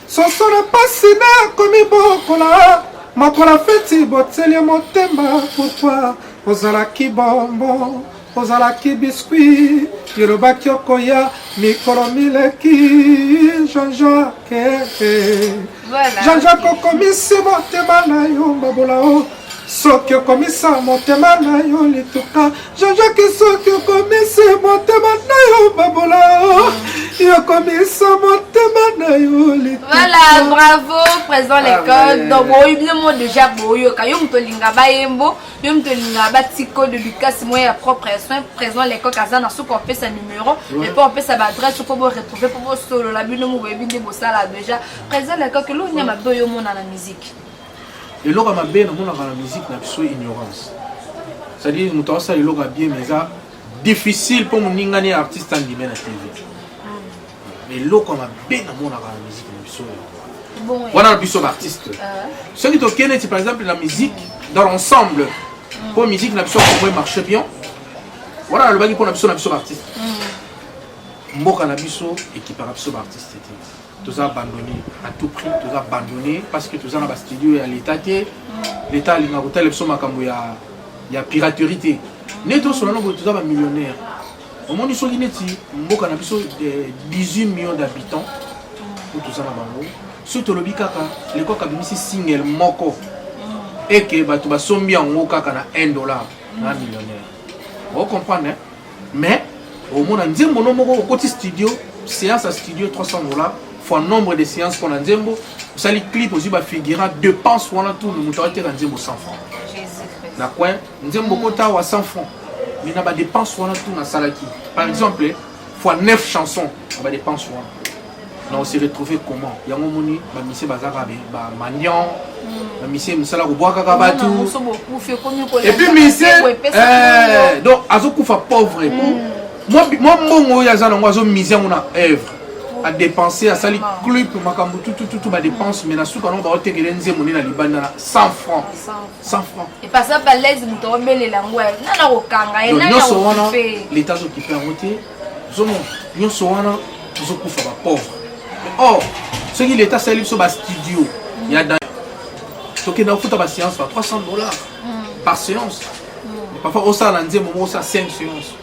soso na pasi nakomi bokola mokola feti botieli motema. Pourquoi ozalaki bombo, ozalaki biscuit, yolobaki okoya mikolo mileki? Jean-Jacques, Jean-Jacques, okomisi motema na yo mbabola o. Soki okomisa motema na yo lituka Jean-Jacques, soki okomisi motema na yo babola, yokomisa motema na yo lituka. Voilà, bravo président l'école. Donc boyebi bino mo déjà boyoka yo moto olinga bayembo, yo moto olinga batiko de Lucas moya ya propre soin. Président l'école aza na suka opesa numéro et puis opesa baadresse mpo boretrouve, mpo bosolola. Bino mo boyebi nde bosala déjà. Président l'école, eloko nini mabe oyo omona na musique? Eloko ya mabe namonaka na musique na biso, ignorance. C'est-à-dire moto aosala eloko ya bien, mais eza difficile mpo moningani ya artiste andime na TV. Mais eloko ya mabe namonaka na musique na biso Bon, wana, na biso baartiste, soki tokei neti par exemple na musique dans l'ensemble, mpo musique na biso Congo marche bien, wana nalobaki mpo na biso baartiste. Mboka na biso ekipaka biso baartiste te. Toza abandonné à tout prix, toza abandonné parce que toza na bastudio ya l'état te. L'état alingaka kotala biso makambo ya piraterie te. Nde tosola no boye, toza bamillionnaire. Omoni, soki neti mboka na biso 18 millions d'habitants po toza na bango, soki tolobi kaka Lecoq abimisi single moko eke bato basombi yango kaka na 1 dollar, na millionnaire, ocomprendre, hein? Mais omona nzembo no moko, okoti studio, séance ya studio 300 $ fois nombre de séances mpona nzembo, osali clip, ozwi bafigurant, dépense wana tout, moto aoteka nzembo 100 francs na coin. Nzembo okota awa 100 francs, mais na badépense wana tout nasalaki, par exemple fois 9 chansons, na badépense wana na ose retrouver comment? Yango omoni bamusiciens bazaka bamendiant, bamusiciens mosala kobwakaka bato. Et puis musicien donc azokufa pauvre po mwa mbongo oyo aza nango, azomise yango na œuvre, adépense, asali clip, makambo tutututu, badépense, mais na suka nango baotekele nzembo nde na libanda na 100 francs, 100 francs. Epasa balese, moto obelela yango nana kokanga ye. Nyonso wana l'état azokipe yango te. Ozomona, nyonso wana tozokufa bapauvre. Or soki l'état asali biso bastudio ya dan, tokenda kofuta baséance ba 300 $ par séance. Parfois osala na nzembo moko, osala 5 séance.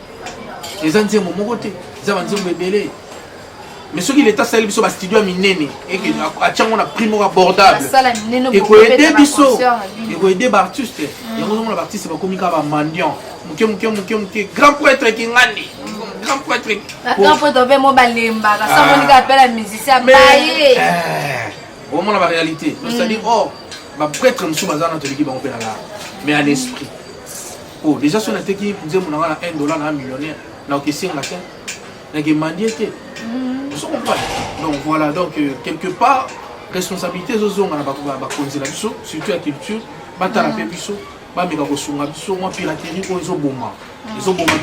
Eza nzembo moko te, eza banzembo ebele. Mais soki l'état asali biso bastudio ya minene, eke atiango na prix moko abordable, ekoaider biso, ekoaider baartiste. Yango ozomona baartiste bakomi kaka bamendiant, moke moke moke moke. Grand prêtre Kingandi, grand prêtre. Grand prêtre mpe mo balembaka sa monika apela musicien baye. Omona baréalité, c'est-à-dire or baprêtre mosusu baza na, toleki bango mpe na lar, mais à l'esprit. Oh, déjà so nateki nzembo na nga na 1 dollar, na millionnaire, na okesenga te, nakemandie te. Ozo comprendre? Donc voilà, donc quelque part responsabilité ezozonga na bakonzi na biso, surtout ya culture. Batala mpe biso, bameka kosunga biso. Mwa piraterie oyo ezoboma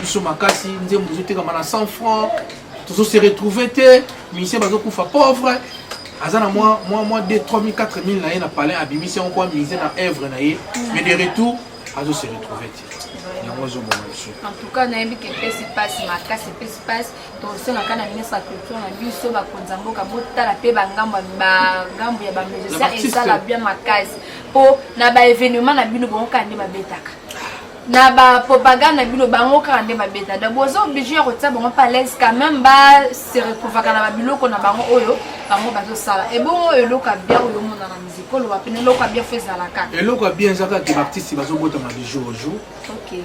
biso makasi. Nzembo ezotekama na 100 francs, tozose retrouve te. Musicien bazokufa pauvre. Aza na mwa 2 3 000, 4 000 na ye na palin, abimisi yango po amise na œuvre na ye, mais de retour azose retrouve te. Yango ezoboma biso. En tout cas nayebi ke epesi mpasi makasi, epesi mpasi. Tosengaka na ministre ya culture na biso, bakonzi ya mboka, botala mpe bangambo ya bamusicien, ezala bien makasi, mpo na baévénement na bino, bango kaka nde babetaka. Na bapropagande na bino, bango kaka nde babeta. Donc boza obligé ya kotia bango mpe à l'aise quand même, base retrouvaka na babiloko na bango oyo bango bazosala. Ebongo eloko ya bien oyo omona na musique, oloba pene eloko ya bien fo ezalaka? Eloko ya bien eza kaka baartiste bazobotama du jour au jour.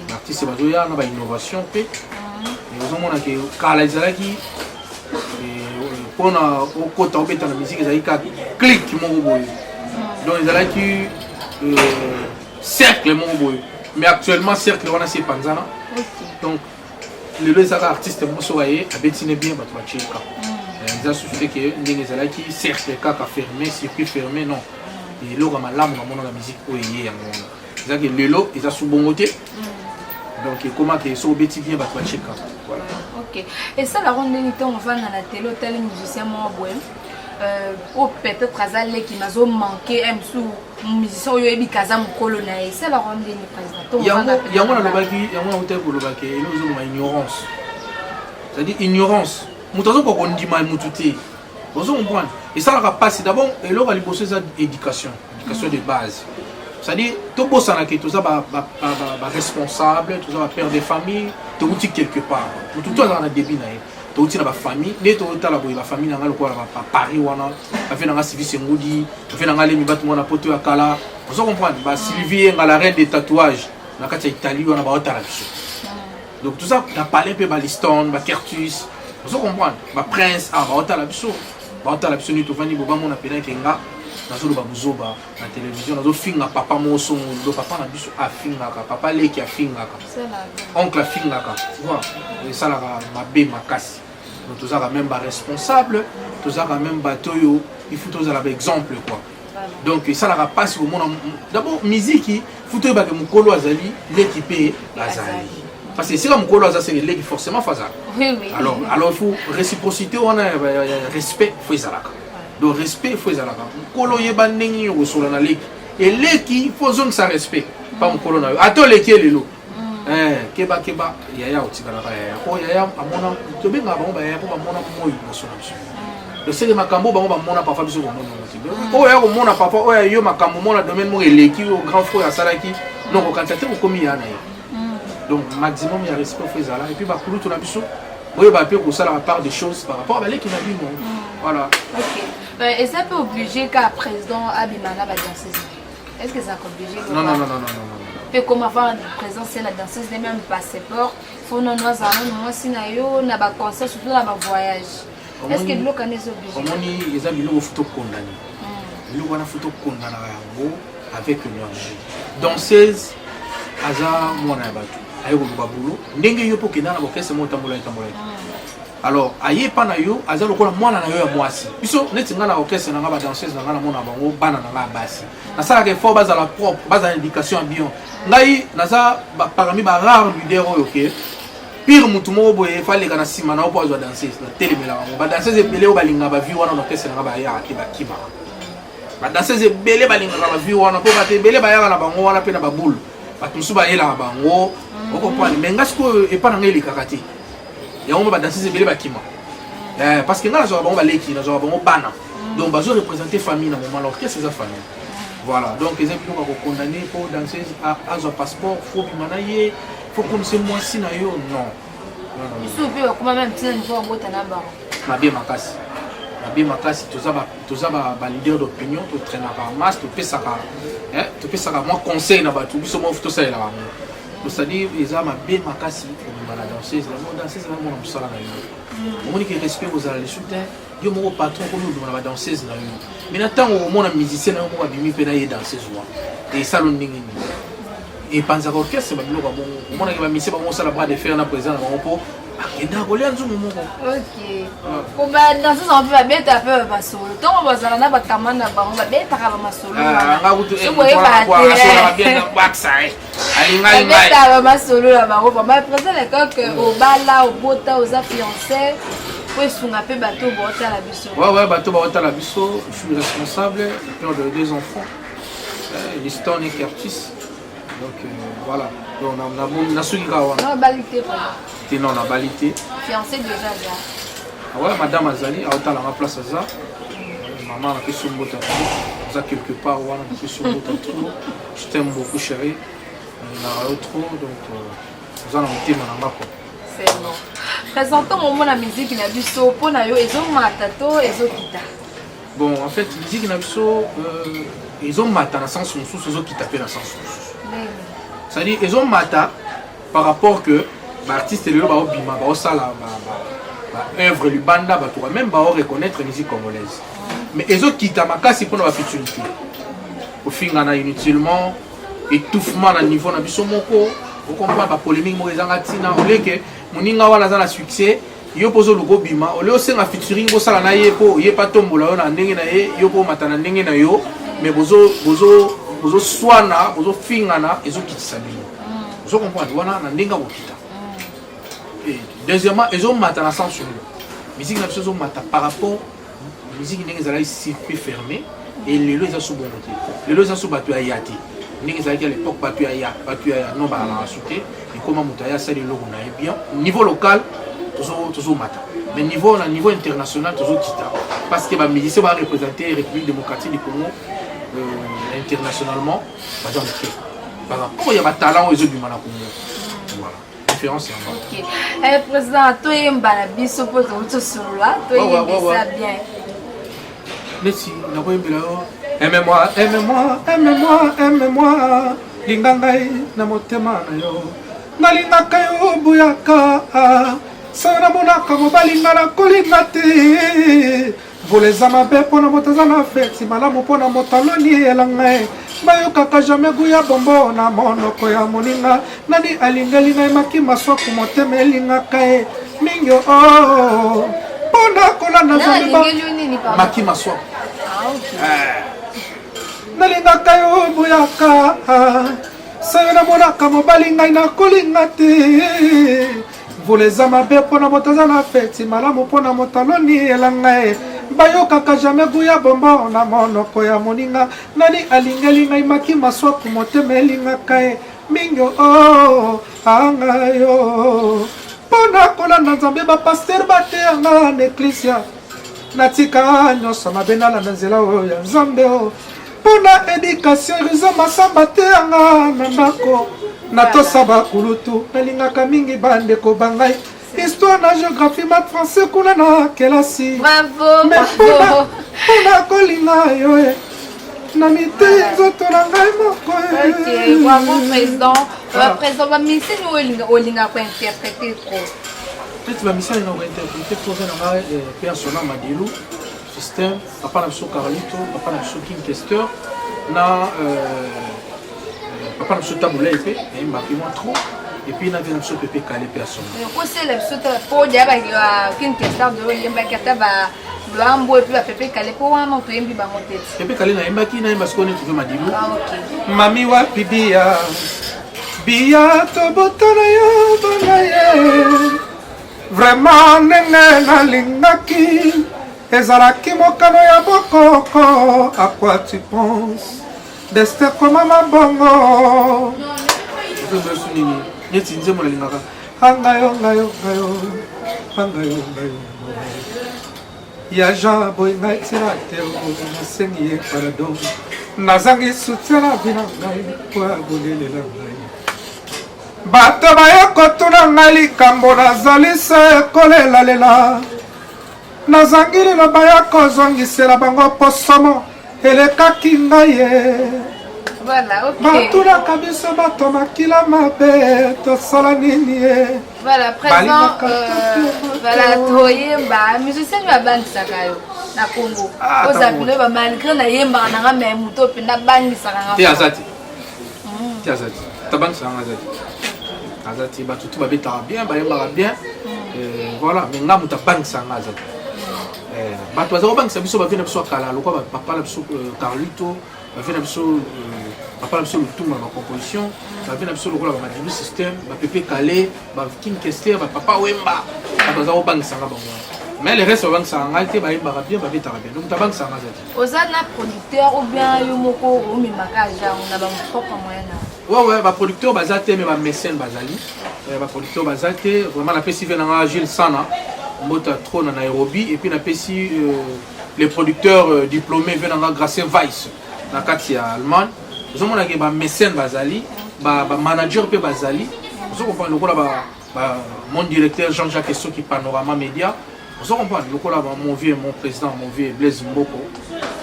Baartiste bazoya na bainnovation mpe. Ozomona ke kala ezalaki mpona okota obeta na musique, ezalaki kaka clique moko boye, donc ezalaki cercle moko boye. Mais actuellement cercle wana si epanzana. Donc lelo ezaka artiste moko soki aye, abeti ne bien, bato batie ka. Eza susu te ke ndenge ezalaki cercle kaka fermé, circuit fermé, non. Eloko ya malamu namona na musique oyo eye, yango wana, ezaki lelo eza su bongo te. Donc ekomaka soki obeti bien, bato batie ka, voilà. Ok, esalaka ndenge ntango ovanda na tele, otali musicien moko boye oyo peut-être aza leki, mais azomanke mosusu musicien oyo oyebi kaza mokolo na ye, esalaka ndenge, président? Yango nalobaki, yango nautaki kolobaki, eloko ezoloma ignorance, c'est-à-dire ignorance, moto azokoka kondima motu te. Ozo comprendre? Esalaka mpasi. D'abord eloko ya liboso eza éducation, éducation de base. C'est-à-dire tobosanaka toza baresponsable, toza bapère de famille, tokuti quelque part, motu to azalaka na début na ye. Touti na bafamille nde totala boye, bafamille na ngai lokola baparis wana, bavieux na ngai Sylvie Sengudi, bavieux na ngai Lemi Batu mwana poto ya kala, ozo comprendre, baSylvie Yenga, la reine de tatouage na kati ya Italie wana, baotala biso. Donc toza na palais mpe baliston, bakertus, ozo comprendre, baprince awa baotala biso, baotala biso. Nini tovandi bo bamona pena ke nga nazoloba buzoba na télévision, nazofinga papa moko songolo. Do papa na biso afingaka, papa leki afingaka, oncle afingaka, tu vois, esalaka mabe makasi. Donc tozalaka même baresponsable, tozalaka même bato oyo il faut tozala baexemple quoi. Donc esalaka mpasi komona. D'abord miziki, faut toyebake mokolo azali, leki mpe azali, parce que esika mokolo aza, seke leki forcément faut azala. Alors il faut réciprocité wana ya respect, faut ezalaka. Donc respect faut ezalaka. Mokolo, oyeba ndenge nini okosola na leki. Eleki, faut ozongisa respect pa mokolo na yo. Ata oleki ye lelo, keba keba, yaya otikalaka yaya. Po yaya amona, tobengaka bango bayaya mpo bamona moi liboso na biso. Toseke makambo bango bamona, parfois biso komona yango te. Oyo ya komona papa, oyo yo makambo mona domaine moko eleki oyo grand frère asalaki, non, kokanisa te kokomi ya na ye. Donc maximum ya respect faut ezala. Et puis bakulutu na biso, boyeba mpe kosalaka part des choses par rapport à baleki na bino, voilà. Ok, eza mpe obligé ka président abima na badanseuse? Est ce que ezalaka obligé? Non, non, non, non, non, non. Mpe comme avant président c'est la danseuse de même passeport, faut nono azala nano mwasi na yo na baconcert, surtout na bavoyage. Est ce que biloko wana eza obligé? Omoni, eza biloko faut tokondani, biloko wana faut tokondanaka yango avec énergie. Danseuse aza mwana ya bato, aye koluka bulo ndenge yo mpo okenda na bokese mo otambola etambolaki. Alors aye epa na yo, aza lokola mwana na yo ya mwasi. Biso neti ngai na orchestre na ngai, badanseuse na ngai namona bango bana na ngai ya basi. Nasalaka effort bazala propre, bazala na éducation ya bien. Ngai naza parmi barare leader oyo ke pire motu moko boye efaleka na nsima na yo mpo azwa danseuse. Natelemelaka yango. Badanseuse ebele oyo balingaka bavie wana na orchestre na ngai bayaka te, bakimaka. Badanseuse ebele balingaka bavie wana mpo bato ebele bayaka na bango wana mpe na babule, bato mosusu bayelaka bango, okomprendre. Mais ngai sikoyo epa na ngai elekaka te yango mo badanseuse ebele bakima, parce que ngai nazwaka bango baleki, nazwaka bango bana. Donc bazo représenter famille na moment, l'orchestre eza famille, voilà. Donc eza biloko ya kokondane mpo danseuse azwa passeport, faut bima na ye, faut komisa mwasi na yo, non. Misusu mpe bakoma meme ntina niveau babota na bango. Mabe makasi, mabe makasi. Toza baleader d'opinion, totraînaka masse, topesaka mwa conseil na bato. Biso moko tosalelaka yango. C'est-à-dire eza mabe makasi kobima na danseuse. Yango danseuse eza mona mosala na yo. Omoni ke respect kozala lisu te. Yo moko patron komi obima na badanseuse na yo, mais na ntango okomona musicien na yo moko abimi mpe na ye danseuse wana, esalo ndenge nini? Epanzaka orchestre. Babiloko ya bongo, omonaki bamusicien bango osala bras de fer na président na bango mpo akendaka kolia nzungu moko. Ok, po badanseuse yango mpe babetaka mpe bamasolo ntongo bazala na bakama na bango, babetaka bamasolo. Babetaka bamasolo na bango vraiment. Président Lecoq, obala, obota, oza fiancé? Po esunga mpe bato baotala biso. Ouais, bato baotala biso, je suis responsable, père de deux enfants, Liston et Curtis. Donc voilà, donc nasuki kaka wana. Obali te? Te, non, nabali te. Fiancé déjà aza? Ouais, madame azali, aotalanga place aza. Mama, napesi yo mbota trop. Oza quelque part wana, napesi yo mbota trop. Je t'aime beaucoup, chérie, nalingaka yo trop. Donc oza na motema na nga quoi. C'est bon. Présentons omona musique na biso, mpo na yo ezomata to ezokita? Bon, en fait musique na biso ezomata na sens mosusu, ezokita mpe na sens mosusu. C'est-à-dire ezomata par rapport que baartiste lelo baobima, baosala baœuvre libanda, bato quand même bao reconnaître musique congolaise. Mais ezokita makasi mpona bafutilité, kofingana inutilement, étouffement na niveau na biso moko, okomprendre, bapolémique moko ezanga ntina. Oleke moninga wana aza na succès, yo mpo ozoluka obima, ole osenga featuring, bosala na ye mpo ye pa tombola yo na ndenge na ye, yo mpo omata na ndenge na yo. Mais bozoswana, bozofingana, ezokitisa bino, ozo comprendre wana na ndenge akokita. Deuxièmement, ezomata na sens oyo musique na biso ezomata par rapport musique ndenge ezalaki circuit fermé, et lelo eza so bongo te. Lelo eza so bato ya ya te ndenge ezalaki à l'époque, bato ya ya, bato ya ya non, bazalaka su te. Ekoma moto aya asali eloko na ye bien. Niveau local tozomata, mais niveau na niveau international tozokita, parce que bamusicien bareprésente République démocratique du Congo internationalement baza moke par rapport ya batalent oyo ezobima na Congo, voilà. Différence yango. Ok. Eh, président, toyemba na biso mpo tokoki tosolola, toyembisa bien. Neti nakoyembela yo. Aime-moi, aime-moi, aime-moi, aime-moi, linga ngai na motema na yo. Nalingaka yo buyaka, soki namonaka mobali nga nakolinga te. Mvula eza mabe mpo na moto aza na feti, malamu mpo na moto aloni elanga ye. Bayokaka jamais gout ya bombo na monoko ya moninga. Nani alingeli ngai maki maswaku, motema elingaka ye mingi oh, oh. Mpo na kolanda Nzambe ba maki maswaku. Ah, okay. Eh. Nalingaka yo boyaka, soki namonaka mobali ngai nakolinga te. Mvula eza mabe mpo na moto aza na feti, malamu mpo na moto aloni elanga ye. Bayokaka jamais gout ya bonbon na monoko ya moninga. Nani alingeli ngai maki maswaku, motema elingaka ye mingi oh, anga yo. Mpo na kolanda Nzambe ba pasteur bateya nga na eklisia, natika nyonso mabe nalanda nzela oyo ya Nzambe oh. Mpo na education Rizo Masamba teya nga na ndako, natosa bakulutu, nalingaka mingi bandeko ba ngai. Histoire na géographie math français kuna na kelasi. Bravo, Mais bravo. mpona kolinga yo e, na mitei nzoto na ngai moko e. Ok, bravo président. Président, ba musicien oyo olinga ko interpréter trop. Peut-être ba musicien olinga ko interpréter trop na ngai Père Sona Madilu, système, papa na biso Carlito, papa na biso King Kester, na papa na biso Tabu Ley pe, nayembaki mwa trop. Et puis na vie na biso Pepe Kale pe asomba. Kosela biso ta po dia ba King Kester de oyembaki ata ba Luambo et puis ba Pepe Kale po wana toyembi bango te. Pepe Kale nayembaki, nayemba sikoyo neti ve Madilu. Ah, ok. Mami wapi biya, biya tobotana yo bana ye. Vraiment ndenge nalingaki ezalaki mokano ya bokoko. À quoi tu penses? Destin koma mabongo. Ozo nini? Neti nzembo nalingaka. Anga yo, nga yo, nga yo. Anga yo, nga yo. Ya Jean boy ngai tina te o, nasengi ye pardon. Nazangi soutien na vie na ngai po abolelela ngai. Bato baye kotuna ngai likambo nazali se kolelalela. Nazangi liloba ya kozongisela bango posomo elekaki ngai ye. Voilà, ok. Batunaka biso bato makila mabe tosala nini ye. Voilà, président, Balingaka te voilà, bato. toyemba, musicien oyo abangisaka yo na Congo. Ah, Oza tango. pino ba malgré na yembaka na nga mais moto mpenza abangisaka nga. Te aza te. Te aza te. Tabangisaka nga aza te. Aza te, bato tu babetaka bien, bayembaka bien. Voilà, mais nga moto abangisaka nga aza te. Bato baza kobangisa biso bavie na biso ya kala, lokola ba papa na biso Carlito, bavie na biso papa na biso Lutumba na ba composition, bavie na biso lokola ba Madilu System, ba Pepe Kale, ba King Kester, ba Papa Wemba. Bato baza kobangisa nga bango wana. Mais le reste babangisaka ngai te, bayembaka bien, babetaka bien. Donc moto abangisaka nga aza te. Oza na producteur ou bien yo moko omemaka genre na ba propre moyen na? Ouais, ouais, ba producteur baza te, mais ba mécène bazali. Ba producteur baza te. Vraiment napesi ve nanga Gilles Sana, mbota trop na Nairobi, et puis napesi les producteurs diplômés ve nanga Gracien Weiss na kati ya Allemagne. Ozomona ke ba mécène bazali, ba manager pe bazali. Ozo comprendre lokola ba mon directeur Jean-Jacques Essoki Panorama Média. Ozo comprendre lokola ba mon vieux, mon président, mon vieux Blaise Mboko.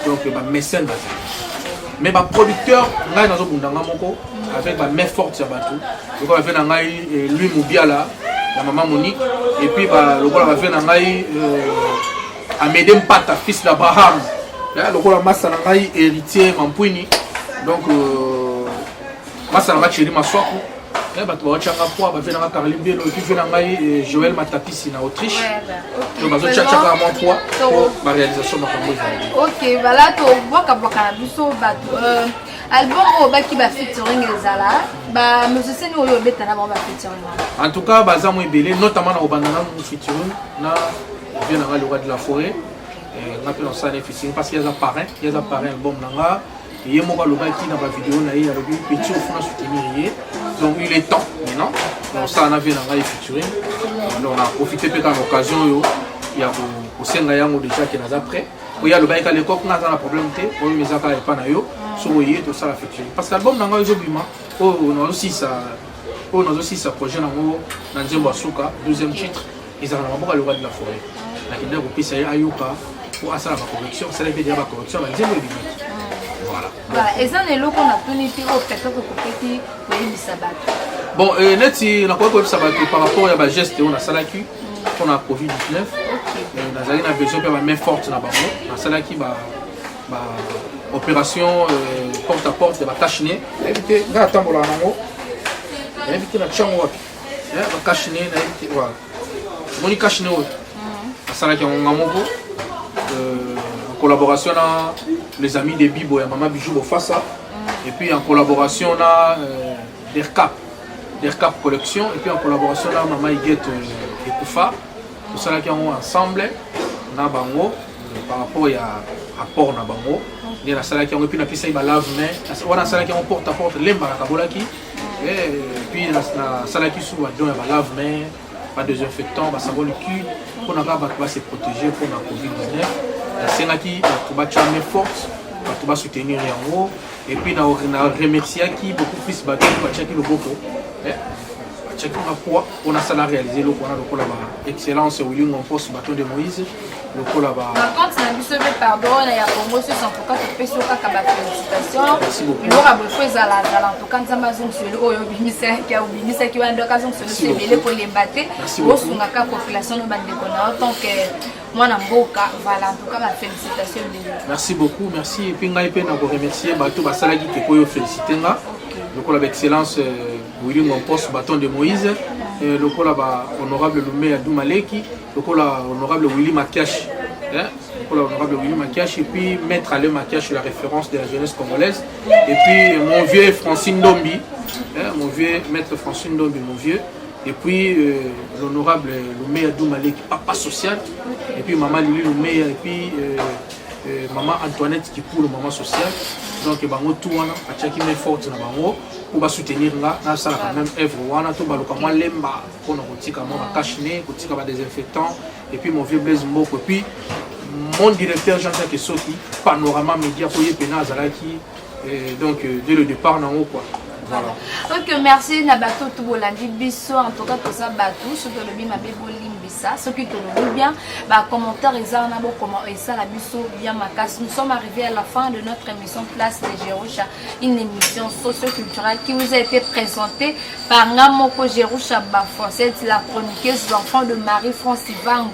Donc ba mécène bazali. Mais ba producteur ngai nazo bunda nga moko avec ba main forte ya bato. Lokola ve na ngai Louis Moubiala la maman Monique, et puis ba lokola ba ve na ngai Amédée Mpata fils d'Abraham. Là lokola massa na ngai héritier Mampuini. Donc massa na ngai Thierry Maswaku. Là bato ba tchanga poids ba ve na ngai Carly Bello, et puis ve na ngai Joël Matapisi na Autriche. Ouais, bah, ok. Donc bazo tcha tchaka mwa poids pour ba réalisation makambo ezali. Ok, voilà to bwaka bwaka na biso bato. Album oyo baki ba featuring ezala, ba musicien oyo obeta na bango ba featuring. En tout cas, baza mo ebele, notamment na obanda na mo featuring na vieux na nga le roi de la forêt. Nga pe na sala featuring parce qu'il y a parrain, il y a parrain album na nga. Ye moko alobaki na ba vidéo na ye, alobi petit au fond soutenir ye. Donc il est temps maintenant. Donc ça na vieux na nga featuring. Donc on a profité pe na occasion yo ya ko kosenga yango déjà que naza prêt. Oya alobaki ka l'époque nga aza na problème te, oyo mezaka epa na yo, so oye tosala featuring. Parce que album na nga ezobima, oyo na aussi ça Oyo nazosilisa projet nango na nzembo ya suka, 12e titre, ezalaka na maboko ya le roi de la forêt. Nakendaki kopesa ye ayoka mpo asala bacorrection, asalaki mpe deja bacorrection ya banzembo ebimaki. Voilà. Voilà, eza na eloko natuni te oyo peut-être okokaki koyebisa bato. Bon, euh, neti nakoki koyebisa bato par rapport ya bageste oyo nasalaki mpona covid-19. Euh, nazalaki na besoin mpe ya bamain forte na bango. Nasalaki ba, ba opération euh, porte à porte ya bacache-nez. Nayebi te ngai natambolaka nango, nayebi te natya yango wapi. Bacache-nez, nayebi te. Voilà, omoni cache-nez oyo asalaki yango nga moko euh, en collaboration na les amis de Bibo ya mama Bijou Bofassa, et puis en collaboration na euh, Dercap, Dercap Collection, et puis en collaboration na mama Iguette euh, Ekufa. Tosalaki yango ensemble na bango euh, par rapport ya apport na bango nde nasalaki yango. Et puis napesaki balave-main wana, nasalaki yango porte à porte, lemba nakabolaki. Et puis nasalaki su badon ya balave-main, badésinfectant, basavon liquide, mpona kaka bato base protéger mpona covid-19. Nasengaki bato batya main forte, bato basoutenir yango. Et puis na remerciaki beaucoup plus bato batiaki loboko, batiaki nga poids mpona asala réaliser eloko wana, lokola ba excellence Willy Ngompos, bâton de Moïse, lokola ba Par contre, na biso mpe, pardon, wana ya Congo Suisse, en tout cas topesi yo kaka bafélicitation. Biloko ya boye fo ezalazala. En tout cas, Nzambe azongisa eloko oyo obimisaki, obimisaki wana. Donc azongisa biso ebele, kolemba te, osungaka population no bandeko na yo tant que mwana mboka. Voilà, en tout cas bafélicitation ebele. Merci beaucoup, merci. Et puis ngai mpe na koremercier bato basalaki ke po oyo félicité nga, lokola baexcellence Willy Ngompos, bâton de Moïse, lokola bahonorable Lumeya Dumaleki, lokola honorable Willy Makiashi, hein? Lokola honorable Willy Makiashi, et puis maître Alain Makiashi, la référence de la jeunesse congolaise, et puis mon vieux Francine Dombi, hein? Mon vieux maître Francine Dombi, mon vieux, et puis euh, l'honorable Lumeya Dumaleki, papa social, et puis maman Lili Lumeya, et puis euh, euh, maman Antoinette Kipulu, maman sociale. Donc bango tout wana batiaki main forte na bango mpo basoutenir nga nasala quand même œuvre wana. To baluka mwa lemba mpona kotika mwa bacache-nez, kotika badésinfectant. Et puis mon vieux Blaise Mboko, et puis mon directeur Jean-Jacques Soki, Panorama Média, po ye mpena azalaki donc dès le départ nango quoi. Voilà. Ok, merci na bato to bolandi biso. En tout cas, toza bato, soki tolobi mabe bolimbisa, soki tolobi bien, bacommentaire eza wana, bokoma, esala biso bien makasi. Nous sommes arrivés à la fin de notre émission Place de Jerusha, une émission socio-culturelle qui vous a été présentée par Ngamoko Jerusha Bafoncette, la chroniqueuse, l'enfant de Marie-France Ivangu,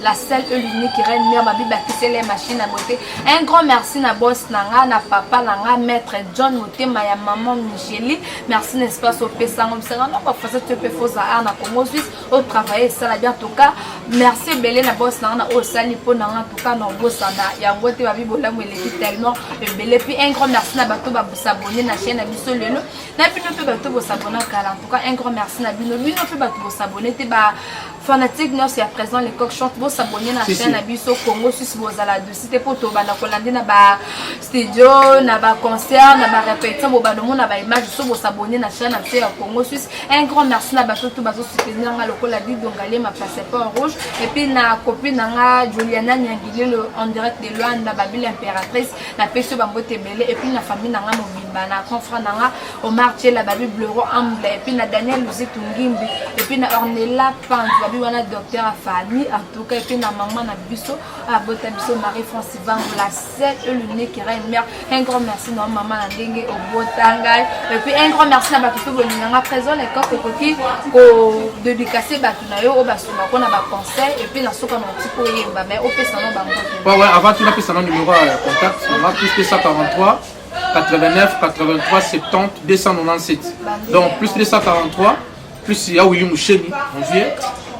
la seule et l'unique reine mère babi bakisele machine à beauté. Un grand merci na boss nanga, na papa nanga, maître John Motema ya maman Micheli. Merci n'est-ce pas opesango bisanga no bafasa te mpe foza a na Congo Suisse otravaille, esala bien. En tout cas, merci ebele na boss nanga na oyo osali mpo nanga. En tout cas, na obosana yango te, babi bolamu eleki tellement ebele. Puis un grand merci na bato basabonner na chaîne na biso lelo, na bino mpe bato bosabona kala. En tout cas, un grand merci na bino, bino mpe bato bosabonner te, ba fanatique nyonso ya président Lecoq Chante, bosabonner na chaîne na biso Congo Suisse. Bozala dosi te mpo tobanda kolande na bastudio, na baconcert, na barépétition, bobanda omona baimage so bosabonner na chaîne na biso ya Congo Suisse. Un grand merci na bato to bazosoutenir nga, lokola Didongalema, passeport rouge, et puis na copine na nga Juliana Nyangilelo en direct de Luanda, babile impératrice, napesi yo bambote ebele. Et puis na famille na nga mobimba, na confrère na nga Omar Tiela, babi Blero Amble, et puis na Daniel Luzitu Ngimbi, et puis na Ornella Panz, babi wana docteur ya famille. En tout cas, et puis na mama na biso abota biso, Marie France Vango, la seule et l'unique reine mère. Un grand merci na mama na ndenge obota ngai. Et puis un grand merci na bato mpe bolinganga présent Lecoq. Okoki kodédicace bato na yo oyo basungaka mpona baconseil, et puis na suka na otiki koyemba, mais opesa no bango. Ouais, avant tout, napesa na numéro ya contact nanga, plus 243 89 83 70 297. Donc plus 243, plus ya Willy Moucheni, mon vieux,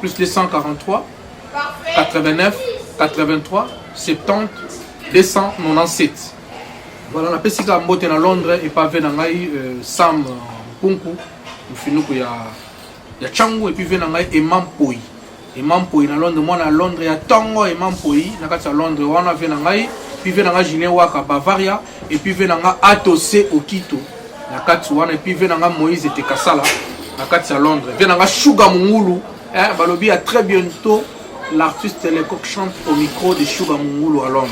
plus 243 89 83 70 297. Voilà, napesi kaka mbote na Londres epave na ngai Sam Mpunku mofinuku ya Changu, et puis ve na ngai Ema Mpoi, Ema Mpoi na Londres, mwana ya Londres ya ntongo, Ema Mpoi na kati ya Londres wana, ve na ngai. Puis ve na ngai Julien Waka Bavaria, et puis ve na ngai Atose Okito na kati wana, et puis ve na ngai Moïse Etekasala na kati ya Londres, ve na ngai Shuga Mungulu, eh, balobi à très bientôt, l'artiste Lecoq chante au micro de Shuga Mungulu à Londres.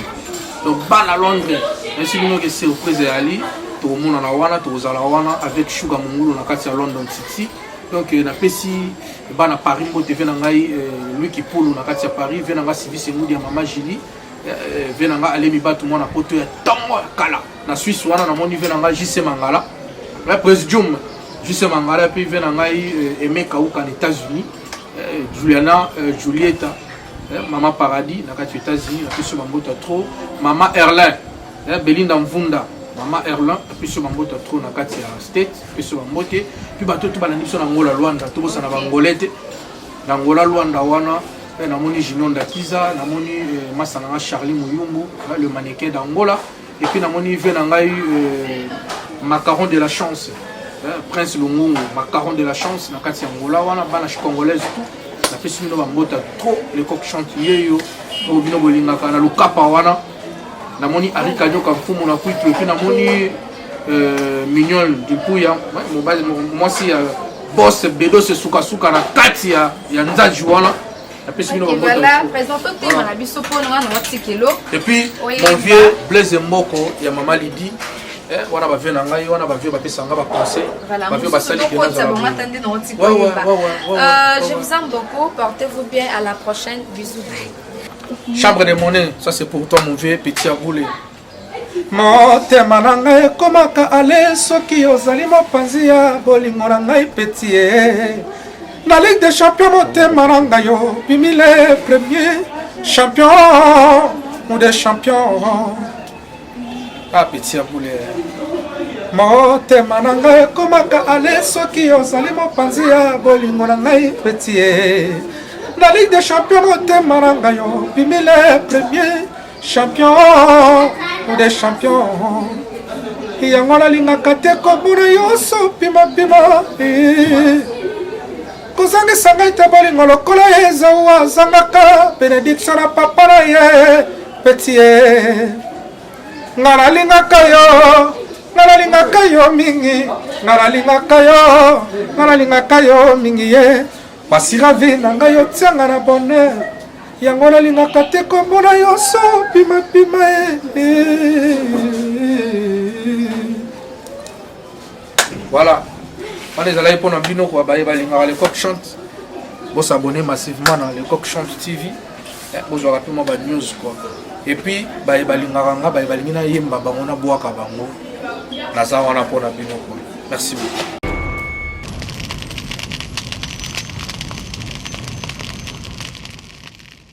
Donc bana Londres, merci bino ke surprise eyali, tokomonana wana, tokozala wana avec Shuga Mungulu na kati ya London City. Donc euh, napesi bana Paris mbote, vie na ngai euh, Louis Kipulu na kati ya Paris, vie na ngai Sylvie Sengudi ya mama Julie, euh, vie na ngai Alemi Batu mwana poto ya tongo ya kala na Suisse wana, namoni vie na ngai JC Mangala, Presidium JC Mangala, puis vie na ngai Aimé Kauka na États-Unis, Juliana Julieta, mama Paradis na kati ya États-Unis, napesi yo bambote trop, mama Erlin, Belinda Mvunda, mama Erlin, napesi yo bambote trop na kati ya State, napesi yo bambote. Puis bato to balandi biso na Angola Luanda, tobosana bangolais te na Angola Luanda wana. Namoni Junior Ndakiza, namoni masa na nga Charlie Muyumbu, le mannequin d'Angola, et puis namoni ve na ngai Macaron de la chance, Prince Lungungu, Macaron de la chance na kati ya Angola wana. Bana congolaise tout, napesi bino bambota trop. Le coq chante yeyo oyo bino bolingaka na Lukapa wana, namoni Arika Nyoka Mfumu na Kwitu, et puis namoni Mignol Dupuya, mobali mwasi ya boss Bedos Sukasuka na kati ya Nzaju wana, napesi bino. Voilà, président, totema na biso mpona nga na watikelo. Et puis mon vieux Blaise Mboko ya mama Lidi, wana bavieux na ngai wana, bavieux bapesa nga baconseil, bavieux basali. Je vous aime beaucoup, portez-vous bien, à la prochaine, bisous, bye. Chambre de monnaie, ça c'est pour toi, mon vieux petit Aboulé. Motema na ngai ekomaka ale soki ozali mopanzi ya bolingo na ngai petit ye. Na Ligue des champions, motema na ngai yo bimi le premier champion ou des champions. Ah, petit Aboulé. Motema na ngai ekomaka ale soki ozali mopanzi ya bolingo na ngai petit ye. Na Ligue des champions, motema na ngai yo bimi le premier champion ou des champions. Yango nalingaka te komona nyonso pimapima, kozangisa ngai te bolingo lokola Ezau azangaka bénédiction na papa na ye petit ye. Nga nalingaka yo, nga nalingaka yo mingi, nga nalingaka yo, nga nalingaka yo mingi ye. Basira vie na ngai, otianga na bonheur, yango nalingaka te komona nyonso pimapima e. Voilà, wana ezalaki mpona bino kwa baye balingaka Le Coq Chante. Bosabonner massivement na Le Coq Chante TV, bozwaka mpe mwa banews quoi. Et puis baye balingaka nga, baye balingi nayemba bango, nabwaka bango, naza wana mpona bino quoi. Merci beaucoup.